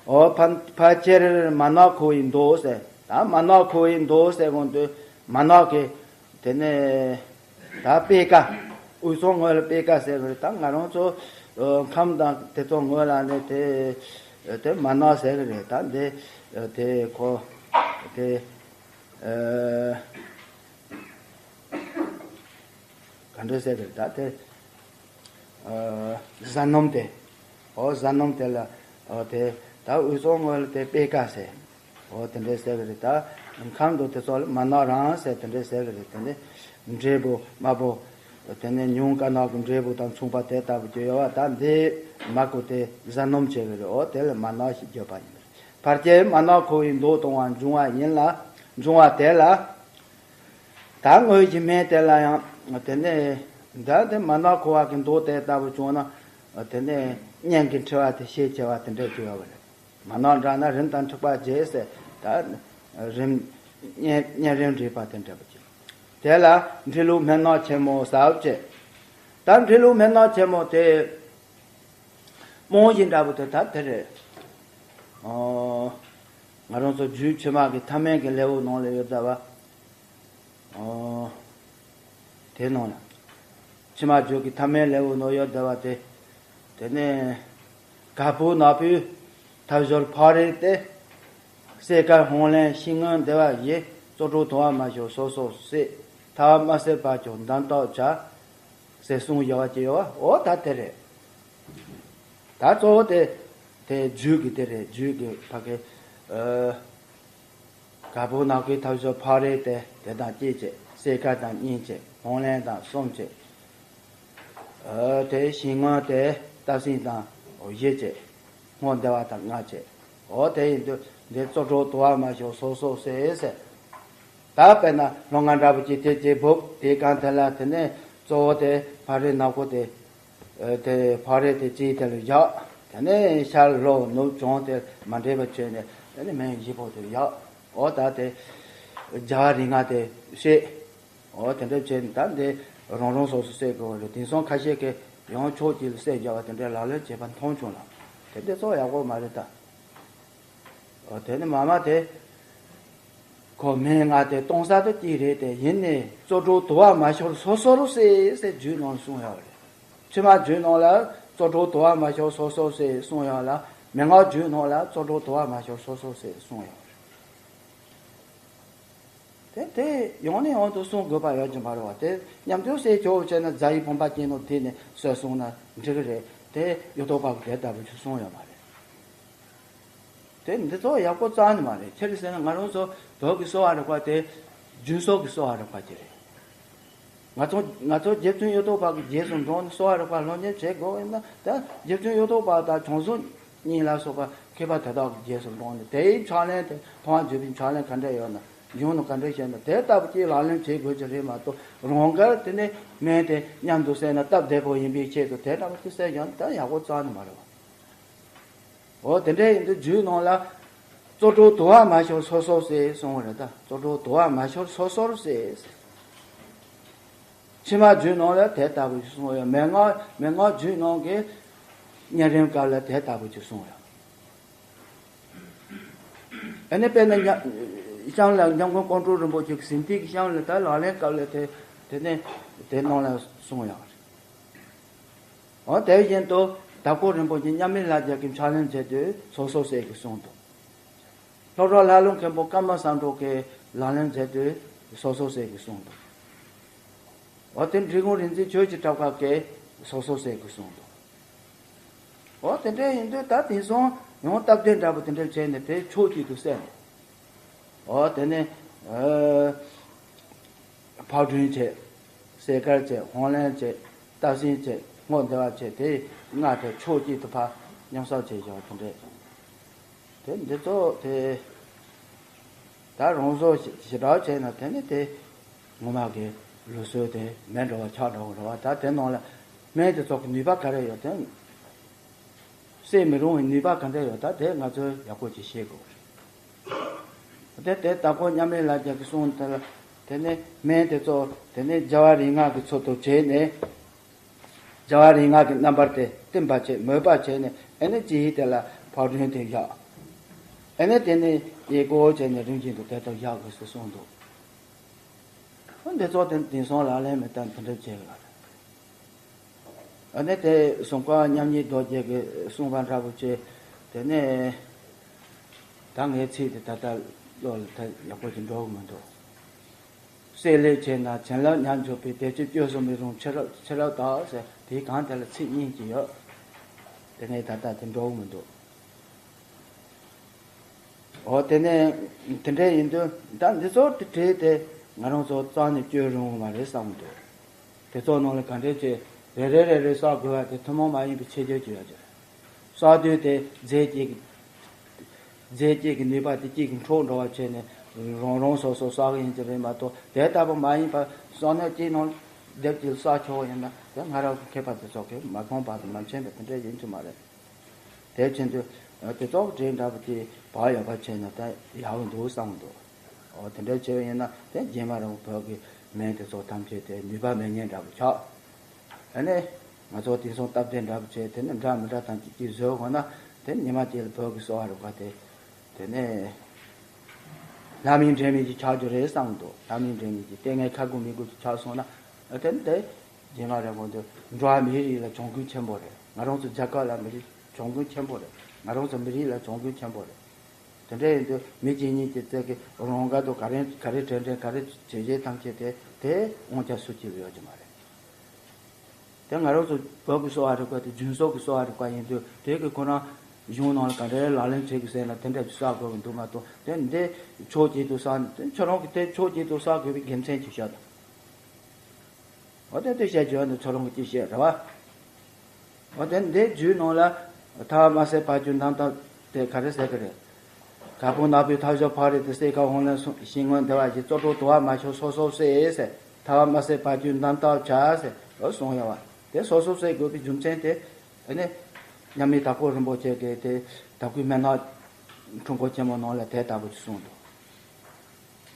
འོ་ཕ་ཕལ་ཆེར་མ་ནག་ཁོ་བོའི་མདོག་ཟེར། ད་མ་ནག་ཁོ་བོའི་མདོག་ཟེར་གོང་དུ་མ་ནག་གི། དེ་ནས་ད་པད་དཀར། དབུས་གཙང་ངོས་ལ་པད་དཀར་ཟེར་གི་རེད། ད་ང་རང་ཚོ་ཨ་ཁམས་དང་དེ་ཚོ་ངོས་ལ་ནི་དེ་དེ་མ་ནག་ཟེར་གི་རེད། ད་འདི་དེ་ཁོ་དེ་ཨ་ག་འདྲ་ཟེར་གི་རེད། ད་དེ། ཨ་གཟའ་སྣུམ་དེ། འོ་གཟའ་སྣུམ་དེ་ལ། འོ་དེ་ད་དབུས་གཙང་ངོས་ལ་དེ་པད་དཀར་ཟེར། འོ་དེ་འདྲ་ཟེར་གི་རེད། ད་ཁམས་འདུག་དེ་ཚོ་ལ་མ་ནག་རང་ཟེར་དེ་འདྲ་ཟེར་གི་རེད། དེ་ནས་འབྲས་བུ་དམར་པོ། དེ་ནས་ཉུངས་དཀར་ནག་གི་འབྲས་བུ་དང་མཚུངས་པ་དེ་ལྟ་བུ་ཅིག་ཡོད་པ། ད་འདི་མ་གོ་དེ་གཟའ་སྣུམ་བྱེད་གི་རེད། འོ་དེ་ལ་མ་ནག་ཞེས་བརྗོད་པ་ཡིན། ཕལ་ཆེར་མ་ནག་ཁོ་བོའི་མདོག་ཏུའང་འབྱུང་བ་ཡིན་ལ། འབྱུང་བ་དེ་ལ། ད་དངོས་གཞི་སྨན་དེ་ལ་ཡང་དེ་ནས་ད་དེ་མ་ནག་ཁོ་བ་གི་མདོག་དེ་ལྟ་བུ་བྱུང་ན། དེ་ནས་གཉན་གྱི་འཁྲི་བ་དེ་ཞེ་ཆེ་བ་དེ་འདྲ་ཅིག་ཡོད་པ་རེད། མ་ནག་འདྲ་ན་རིམས་དང་འཁྲུག་པ་རྒྱས་ཟེར། ད་རིམས་གཉན་གཉན་རིམས་རིག་པ་དེ་འདྲ་པོ་ཅིག་དེ་ལ་འབྲི་ལུགས་སྨན་ནག་ཆེན་མོ་ཟེར་བ་བྱས། ད་འབྲི་ལུགས་སྨན་ནག་ཆེན་མོ་དེ་རྨང་གཞི་འདྲ་པོ་དེ་ད་དེ་རེད། ཨོ། ང་རང་ཚོ་རྒྱུད་ཕྱི་མ་གི་ཐ་མལ་གྱི་ལེའུ་ནང་ལ་ཡོད་ད་བ། ཨོ། དེ་ནང་ལ། ཕྱི་མ་རྒྱུད་ཀྱི་ཐ་མལ་ལེའུ་ནང་ཡོད་ད་བ་དེ། དེ་ནས་ག་པུ་ན་པུས་ཐབས་སྦྱོར་ཕག་རིས་ཏེ། སྲས་དཀར་ཧོང་ལེན་ཤིང་སྔོན་བདེ་བ་བཞི། སོ་སོར་དུ་བ་མ་ཤོར་སོ་སོར་བསྲེག། ཐལ་བ་མ་བསྲེགས་པར་ཀྱང་འདམ་བཏགས་བྱ། ཟེར་གསུངས་བཞག་པ་ཅིག་ཡོད་པ། འོ་ད་དེ་རེད། ད་གཙོ་བོ་དེ་དེ་རྒྱུད་ཀྱི་དེ་རེད། རྒྱུད་ཀྱི་ཕ་གི་ཨ། རྒད་པོ་ནག་པོའི་ཐབས་ཤོར་ཕག་རས་དེ་དེ་དང་གཅིག་བྱས། སེ་ཀར་དང་གཉིས་བྱས། ཧོང་ལན་དང་གསུམ་བྱས། ཨ། དེ་ཞིང་སྔོན་དེ་སྟག་སེང་དང་བཞི་བྱས། སྔོ་འདེ་བ་དང་ལྔ་བྱས། འོ་དེ་ཡིན་དུས་འདི་སོ་སོར་དུ་བ་མ་ཤོར་སོ་སོར་བསྲེག་ཟེར། ད་དཔེར་ན་ལྷོ་ང་འདྲ་པོ་ཅིག་དེ་ཅིག་བུབ། དེའི་སྒང་དེ་ལ་དེ་ནས་གཙོ་བོ་དེ་ཕག་རས་ནག་པོ་དེ། ཨ། དེ་ཕག་རས་དེ་གཅིག་དེ་ལ་བཞག། དེ་ནས་ཤར་ལྷོ་ནུབ་བྱང་དེ་མ་འདྲེས་པ་བྱས་ནས། དེ་ནས་མེ་བཞི་པོ་དེ་བཞག། འོ་ད་དེ་རྒྱལ་བ་རིགས་ལྔ་དེ་བསྲེག། འོ་དེ་འདྲ་བྱས་ནས་ད་འདི་རང་རང་སོ་སོར་བསྲེག་དགོས་པ་རེད། དེང་སང་ཁ་ཤས་ཀྱིས་ཡང་ཕྱོགས་གཅིག་ལ་བསྲེག་བཞག་པ་དེ་འདྲའི་ལག་ལེན་བྱེད་པ་མཐོང་བྱུང་ལ། དེ་འདྲ་ཚོ་ཡག་པོ་མ་རེད་ད། འོ་དེ་ནི་མ་མ་དེ། ཁོ་མེ་ལྔ་དེ་གཏོང་ས་དེ་གཅིག་རེད་དེ། ཡིན་ནའི་སོ་སོར་དུ་བ་མ་ཤོར་སོ་སོར་བསྲེག་ཟེར་རྒྱུད་ནང་གསུངས་ཡོད་རེད། ཕྱི་མ་རྒྱུད་ནང་ལ་སོ་སོར་དུ་བ་མ་ཤོར་སོ་སོར་བསྲེག་གསུངས་ཡོད་ལ། མན་ངག་རྒྱུད་ནང་ལ་སོ་སོར་དུ་བ་མ་ཤོར་སོ་སོར་བསྲེག་གསུངས་ཡོད་རེད། དེ་དེ་ཡང་ནས་ཡང་དུ་གསུང་དགོས་པ་ཡོད་ཀྱི་མ་རེད་བ། དེ་མཉམ་དུ་བསྲེག་ཆོག་བྱས་ན་རྫ་ཡི་བུམ་པ་ཅན་ནོ་དེ་ནས་གསོས་སོང་ན་འགྲིག་གི་རེད། དེ་གཡུ་ཐོག་པ་གིས་དེ་ལྟ་བུ་ཞིག་གསུངས་ཡོད་མ་རེད། དེ་འདི་ཚོ་ཡག་པོ་རྩ་ནས་མ་རེད། ཁྱེད་རེ་ཟེར་ན་ང་རང་ཚོ་བོད་ཀྱི་གསོ་བ་རིག་པ་དེ་རྒྱུན་སྲོལ་གྱི་གསོ་བ་རིག་པ་ཅིག་རེད། ང་ཚོ་ང་ཚོ་རྗེ་བཙུན་གཡུ་ཐོག་པ་གི་རྗེས་སུ་འབྲངས་ནས་གསོ་བ་རིག་པ་སློབ་གཉེར་བྱེད་དགོས་ཡིན་ན། ད་རྗེ་བཙུན་གཡུ་ཐོག་པ་དང་བྱང་སེམས་གཉིས་ལ་སོགས་པ་མཁས་པ་དེ་དག་གི་རྗེས་སུ་འབྲངས་ནས། དེའི་ཕྱག་ལེན་དེ་མཐོང་བ་བརྒྱུད་པའི་ཕྱག་ལེན་ག་འདྲ་ཡོད་ན། གཞུང་ནང་ག་འདྲ་བཤད་ན། དེ་ལྟ་བུ་ཅིག་ལག་ལེན་བྱེད་དགོས་ཀྱི་རེད་མ་གཏོགས། རང་དགར་དེ་ནས་སྨན་དེ་མཉམ་དུ་བསྲེགས་ན་སྟབས་བདེ་པོ་ཡིན་པའི་ཆེད་དུ་དེ་ལྟ་བུ་ཅིག་བསྲེགས་ཀྱང་ད་ཡག་པོ་རྩ་ནས་མ་རེད་བ། འོ་དེ་འདྲ་ཡིན་དུས་རྒྱུད་ནང་ལ་སོ་སོར་དུ་བ་མ་ཤོར་སོ་སོར་བསྲེག་གསུངས་པ་རེད་ད། སོ་སོར་དུ་བ་མ་ཤོར་སོ་སོར་བསྲེག། ཕྱི་མ་རྒྱུད་ནང་ལ་དེ་ལྟ་བུ་ཞིག་གསུངས་ཡོད། མན་ངག་མན་ངག་རྒྱུད་ནང་གི་གཉན་རིམས་སྐབས་ལ་དེ་ལྟ་བུ་ཞིག་གསུངས་ཡོད། ཨ་ནི་དཔེར་ན་ཉ་གཤམ་ལ་ཉམས་མགོན་ཀོང་སྤྲུལ་རིན་པོ་ཆེ་གི་ཟིན་ཏིག་གི་གཤམ་ལ་ད་ལག་ལེན་སྐབས་ལ་དེ་དེ་ནས་དེ་ནང་ལ་གསུངས་ཡོད་རེད། འོ་དེ་བཞིན་དུ་དྭགས་པོ་རིན་པོ་ཆེ་མཉམ་མེད་ལྷ་རྒྱལ་གྱི་ཕྱག་ལེན་མཛད་དུས་སོ་སོར་བསྲེག་གི་གསུངས་འདུག། སློབ་གྲོགས་ལྷ་ལུང་མཁན་པོ་ཀརྨ་བསམ་གྲུབ་ཀྱིས་ལག་ལེན་མཛད་དུས་སོ་སོར་བསྲེག་གི་གསུངས་འདུག། འོ་དེ་འབྲི་གུང་རིག་འཛིན་ཆོས་ཀྱི་གྲགས་པ་ཀྱིས་སོ་སོར་བསྲེག་གི་གསུངས་འདུག། འོ་དེ་འདྲ་ཡིན་དུས་ད་དེང་སང་ཡང་སྟབས་བདེ་འདྲ་པོ་དེ་འདྲ་བྱས་ནས་དེ་ཕྱོགས་གཅིག་ཏུ་བསྲེགས་ནས། འོ་དེ་ནས་ཨ་ཕག་སྒྲོན་བྱས། སེ་ཀར་བྱས། ཧོང་ལན་བྱས། སྟག་སེང་བྱས། སྔོ་འདེ་བ་བྱས། དེ་ལྔ་དེ་ཕྱོགས་གཅིག་ཏུ་ཕར་མཉམ་གསོག་བྱས་བཞག་དེ་འདྲས། དེ་འདི་ཚོ་དེ་ད་རང་བཟོ་ཞེ་ཞེ་དྲག་བྱས་ན་དེ་ནི་དེ་ངོ་མ་གི་ལུགས་སྲོལ་དེ་མེད་འགྲོ་བ་ཆགས་འགྲོ་གི་རེད་བ། ད་དེ་ནང་ལ་སྨན་དེ་ཚོ་གི་ནུས་པ་ག་རེ་ཡོད་དེ། བསྲེག་མི་རུང་བའི་ནུས་པ་ག་འདྲ་ཡོད་ད་དེ་ང་ཚོས་ཡག་པོ་ཅིག་ཤེས་དགོས་རེད། དེ་དེ་དྭགས་པོ་མཉམ་མེད་ལྷ་རྒྱལ་གྱི་གསུང་དེ་ལ་དེ་ནི་སྨན་དེ་ཚོ་དེ་ནི་རྒྱལ་བ་རིགས་ལྔ་གི་ཚུལ་དུ་བྱས་ནས། རྒྱལ་བ་རིགས་ལྔ་གི་རྣམ་པར་དེ་བསྟིམ་པ་བྱས། མོས་པ་བྱས་ནས། ཨ་ནི་ཅི་ཡིས་དེ་ལ་ཕག་སྒྲོན་དེ་བཞག། ཨ་ནི་དེ་ནི་ཡེ་ཀོ་བྱས་ནས་རིམ་བཞིན་དུ་དེ་ལྟར་བཞག་དགོས་སུ་གསུངས་འདུག། འདི་ཚོ་དེ་དེང་སང་ལག་ལེན་མེད་སྟབས་དེ་འདྲ་བྱས་ཡོད་རེད། ཨ་ནི་དེ་ཟུང་བཀའ་མཉམ་ཉིད་རྡོ་རྗེ་གིས་གསུངས་པ་འདྲ་པོ་བྱས། དེ་ནས་ད་ངའི་ཚིག་དེ་ད་ལྟ་བློ་ལ་ད་ཡག་པོ་ཞིག་འགྲོ་གི་མི་འདུག། བསྲེག་ལས་བྱས་ན་བྱིན་རླབས་ཉམས་འགྱུར་བས། བདེ་སྐྱིད་བཅོས་སུ་མི་རུང་ཕྱི་རབས་ཕྱི་རབས་དག་ཟེར། དེའི་སྒང་དེ་ལ་ཚིག་གཉིས་ཅིག་ཡོད། དེ་ངས་ད་ལྟ་དེ་འགྲོ་གི་མི་འདུག། འོ་དེ་ནས་དེ་འདྲ་ཡིན་དུས་ད་འདི་ཚོ་དེ་བྲིས་ཏེ་ང་རང་ཚོ་རྩ་ནས་བཅོས་རུང་བ་མ་རེད་བསམ་འདུག། དེ་ཚོ་ནང་ལ་ག་འདྲས་བྱས་རེ་རེ་རེ་རེ་བསགས་དགོས་པ་དེ་ཐུན་མོང་མ་ཡིན་པའི་ཁྱད་ཆོས་ཅིག་ཡོད་ཀྱི་རེད། བསགས་དུས་དེ་རྫས་གཅིག་རྫས་གཅིག་གི་ནུས་པ་དེ་གཅིག་གིས་འཕྲོག་འགྲོ་བ་བྱས་ནས་རང་རང་སོ་སོ་བསགས་ཡིན་གྱི་རེད་མ་གཏོགས། དེ་ལྟ་བུ་མ་ཡིན་པར་བསགས་ནས་གཅིག་ནང་སྡེབ་གཅིག་བསགས་ཆོག་ཡིན་ན། དེ་སྔ་རབས་ཀྱི་མཁས་པ་དེ་ཚོ་གིས་མ་མཐོང་བ་དང་མ་མཁྱེན་པ་དེ་འདྲ་ཡིན་གྱི་མ་རེད། དེ་ཕྱིན་དུས་དེ་ཚོགས་འདྲེན་འདྲ་པོ་དེ་བག་ཡོད་པ་བྱས་ན་ད་ཡག་པོ་འདུག་བསམ་གྱི་འདུག། འོ་དེ་འདྲ་བྱས་པ་ཡིན་ན་དེ་རྗེས་མ་རང་བོད་ཀྱི་སྨན་དེ་ཚོ་ཐམས་ཅད་དེ་ནུས་པ་མེད་མཁན་འདྲ་པོ་ཆགས། ཨ་ནི་ང་ཚོ་དེང་སང་སྟབས་བདེ་འདྲ་པོ་བྱས། དེ་ནི་འདྲ་མི་འདྲ་དང་གཅིག་གཅིག་བཟོས་དགོས་ན་དེ་ཉི་མ་གཅིག་ལ་བོད་ཀྱི་གསོ་བ་རིག་པ་དེ་དེ་ནི་ལྷ་མིན་འདྲེ་མིན་གྱི་ཆགས་རྒྱུ་རེད་བསམ་གྱི་འདུག། ལྷ་མིན་འདྲེ་མིན་གྱི་ལྟས་ངན་ཁ་དགུ་མིག་དགུ་གི་ཆགས་སོང་ན། ཨ་དེ་ནི་དེ་རྗེས་མ་རེ་དགོས་འདུག། འགྲོ་བ་མིའི་རིགས་ལ་གྱོང་གུན་ཆེན་པོ་རེད། ང་རང་ཚོ་རྒྱལ་ཁབ་ལ་མི་རིགས་གྱོང་གུན་ཆེན་པོ་རེད། ང་རང་ཚོ་མི་རིགས་ལ་གྱོང་གུན་ཆེན་པོ་རེད། དེ་འདྲ་ཡིན་དུས་མི་གཅིག་གཉིས་ཀྱི་རྩལ་གྱིས་རང་དགར་དུ་ག་རེ་ག་རེ་དྲན་དྲན་ག་རེ་བྱེད་བྱེད་ཐམས་ཅད་དེ་དེ་དབང་ཆ་སུ་གཅིག་ཡོད་ཀྱི་མ་རེད། དེ་ང་རང་ཚོ་བོད་ཀྱི་གསོ་བ་རིག་པ་དེ་རྒྱུན་སྲོལ་གྱི་གསོ་བ་རིག་པ་ཡིན་དུས་དེ་གི་ཁོ་རང་གཞུང་ནང་ལ་ག་འདྲའི་ལག་ལེན་བྱེད་དགོས་ཟེར་ན་དེ་འདྲ་ཅིག་གསོག་དགོས་ཀྱི་འདུག་མ་གཏོགས་དེ་འདི་ཕྱོགས་གཅིག་ཏུ་གསོག་དེ་ཁྱོད་རང་གིས་དེ་ཕྱོགས་གཅིག་ཏུ་གསོག་དགོས་པའི་དགེ་མཚན་ཅིག་ཤོད་དང་། འོ་དེ་དེ་བཤད་རྒྱུ་ནི་ཁྱོད་རང་གིས་ཅིག་བཤད་རེད་བ། འོ་དེ་འདི་རྒྱུད་ནང་ལ་ཐར་པ་དམར་སེར་བར་གྱུར་འདམ་བཏབ་དེ་ག་རེ་ཟེར་གི་རེད། གར་དཔུང་ནག་པོའི་ཐབས་སྦྱོར་ཕ་རོལ་ཏུ་གསེར་ཁ་ཧོང་ལེན་ཞིང་རྔོན་བདེ་བར་གཤེགས། བཙོག་གྲོགས་དུ་བ་མ་ཤོར་སོ་སོར་གསོས་ཟེར། ཐར་པ་དམར་སེར་བར་གྱུར་འདམ་བཏབ་བྱ་ཟེར་འོ་གསུངས་ཡོད་བ། དེ་སོ་སོར་གསོས་དགོས་པའི་རྒྱུ་མཚན་དེ་ཨ་ནི་མཉམ་མེད་དྭགས་པོ་རིན་པོ་ཆེ་གིས་དེ་དྭགས་པོའི་མན་ངག་འཁྲུལ་འཁོར་ཆེན་མོ་ནང་ལ་དེ་ལྟ་བུ་ཅིག་གསུངས་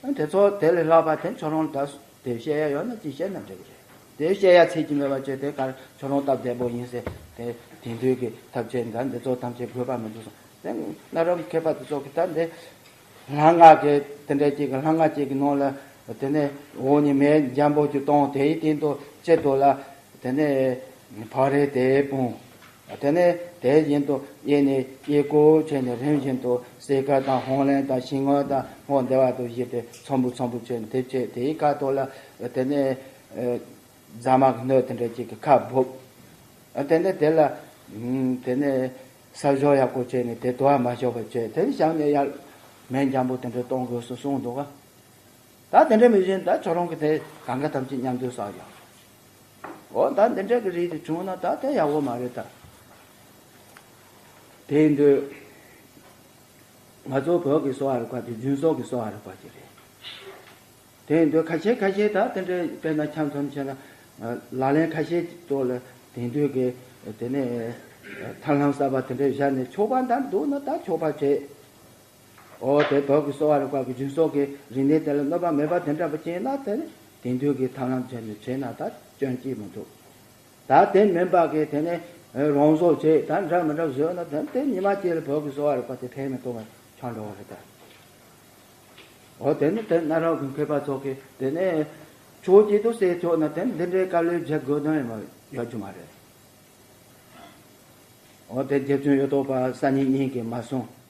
འདུག་དེ་ཚོ་དེ་ལས་ལྷག་པ་དེ་ཁྱོད་རང་ལ་ད་དེ་བཤད་ཡ་ཡོད་ན་ཅིག་བཤད་ན་འགྲིག་གི་རེད། དེ་བཤད་ཡ་ཚད་ཀྱི་མེད་པ་བྱས་དེ་གར་ཁྱོད་རང་སྟབས་བདེ་པོ་ཡིན་ཟེར་དེ་དེང་དུས་ཀྱི་ཐབས་ཤེས་འགའ་འདི་ཚོ་ཐམས་ཅད་དགོས་པ་མི་འདུག་གསུངས། དེ་གནའ་རབས་མཁས་པ་དེ་ཚོ་གི་ད་འདི་ལྷ་སྔགས་ཀྱི་དེ་འདྲ་ཅིག་གི་ལྷ་སྔགས་ཅིག་གི་ནང་ལ་དེ་ནས་འོག་ནས་མེ་འཇམ་པོ་ཅིག་གཏོང་དེའི་སྟེང་དུ་སྤྱི་དུ་ལ། དེ་ནས་ཕ་རོལ་ཏུ་དཔུང་། དེ་ནས་དེ་བཞིན་དུ་གཡས་ནས་གཡས་སྐོར་བྱས་ནས་རིམ་བཞིན་དུ་གསེར་ཁ་དང་ཧོང་ལེན་དང་ཞིང་རྔོན་དང་སྔོ་བདེ་བ་དུ་བཞི་སྟེ་ཚོམ་བུ་ཚོམ་བུ་བྱས་ནས་དེ་བྱས་དེའི་ཁ་ཐོག་ལ་དེ་ནས་རྫ་མ་གི་སྣོད་དེ་འདྲ་ཅིག་གི་ཁ་སྦུབ། དེ་ནས་དེ་ལ་དེ་ནས་ས་སྦྱོར་ཡག་པོ་བྱས་ནས་དེ་དུ་བ་མ་ཤོར་བ་བྱས་དེ་ནས་བཞག་ནས་ཡར་མེ་འཇམ་པོ་དེ་འདྲ་གཏོང་དགོས་སུ་གསུངས་འདུག་ག་ད་དེ་འདྲ་མི་བཞིན་ད་ཁྱོད་རང་གི་དེ་གང་ག་ཐམས་ཅད་མཉམ་དུ་བསགས་ཡོད། འོ་ད་འདི་འདྲ་གི་རིགས་དེ་བྱུང་ན་ད་དེ་ཡག་པོ་མ་རེད་ད། དེ་ཡིན་དུས་ང་ཚོ་བོད་ཀྱི་གསོ་བ་རིག་པ་དེ་རྒྱུན་སྲོལ་གྱི་གསོ་བ་རིག་པ་ཅིག་རེད། དེ་ཡིན་དུས་ཁ་ཤས་ཁ་ཤས་ད་དེ་འདྲ་དཔེར་ན་འཆམ་འཆམ་བྱས་ན་ལག་ལེན་ཁ་ཤས་ཐོག་ལ་དེང་དུས་ཀྱི་དེ་ནས་ཐབས་ལམ་གསར་པ་དེ་འདྲ་བཞག་ནས་ཆོག་པ་འདྲ་འདུག་ན་ད་ཆོག་པ་བྱེད། འོ་དེ་བོད་ཀྱི་གསོ་བ་རིག་པ་གི་རྒྱུན་སྲོལ་གྱི་རིག་གནས་དེ་ལ་གནོད་པ་མེད་པ་དེ་འདྲ་པོ་བྱས་ན་དེ་ནི་དེང་དུས་ཀྱི་ཐབས་ལམ་བྱས་ནས་བྱས་ན་ད་སྐྱོན་ཅིག་མི་འདུག་ད་དེ་མིན་པ་གི་དེ་ནི་རང་བཟོ་བྱས་ད་འདྲ་མི་འདྲ་བཟོས་ན་དེ་དེ་ཉི་མ་གཅིག་ལ་བོད་ཀྱི་གསོ་བ་རིག་པ་དེ་ཕན་མི་ཐོགས་པ་ཆགས་འགྲོ་བ་རེད་ད། འོ་དེ་ནི་དེ་གནའ་རབས་ཀྱི་མཁས་པ་ཚོ་གིས་དེ་ནི་ཕྱོགས་གཅིག་ཏུ་བསྲེས་ཆོག་ན་དེ་འདི་འདྲའི་དཀའ་ལས་བརྒྱབ་དགོས་དོན་ཡོད་རྒྱུ་མ་རེད། འོ་དེ་རྗེ་བཙུན་གཡུ་ཐོག་པ་སང་ཉིན་གཉིས་ཀྱིས་མ་གསུངས།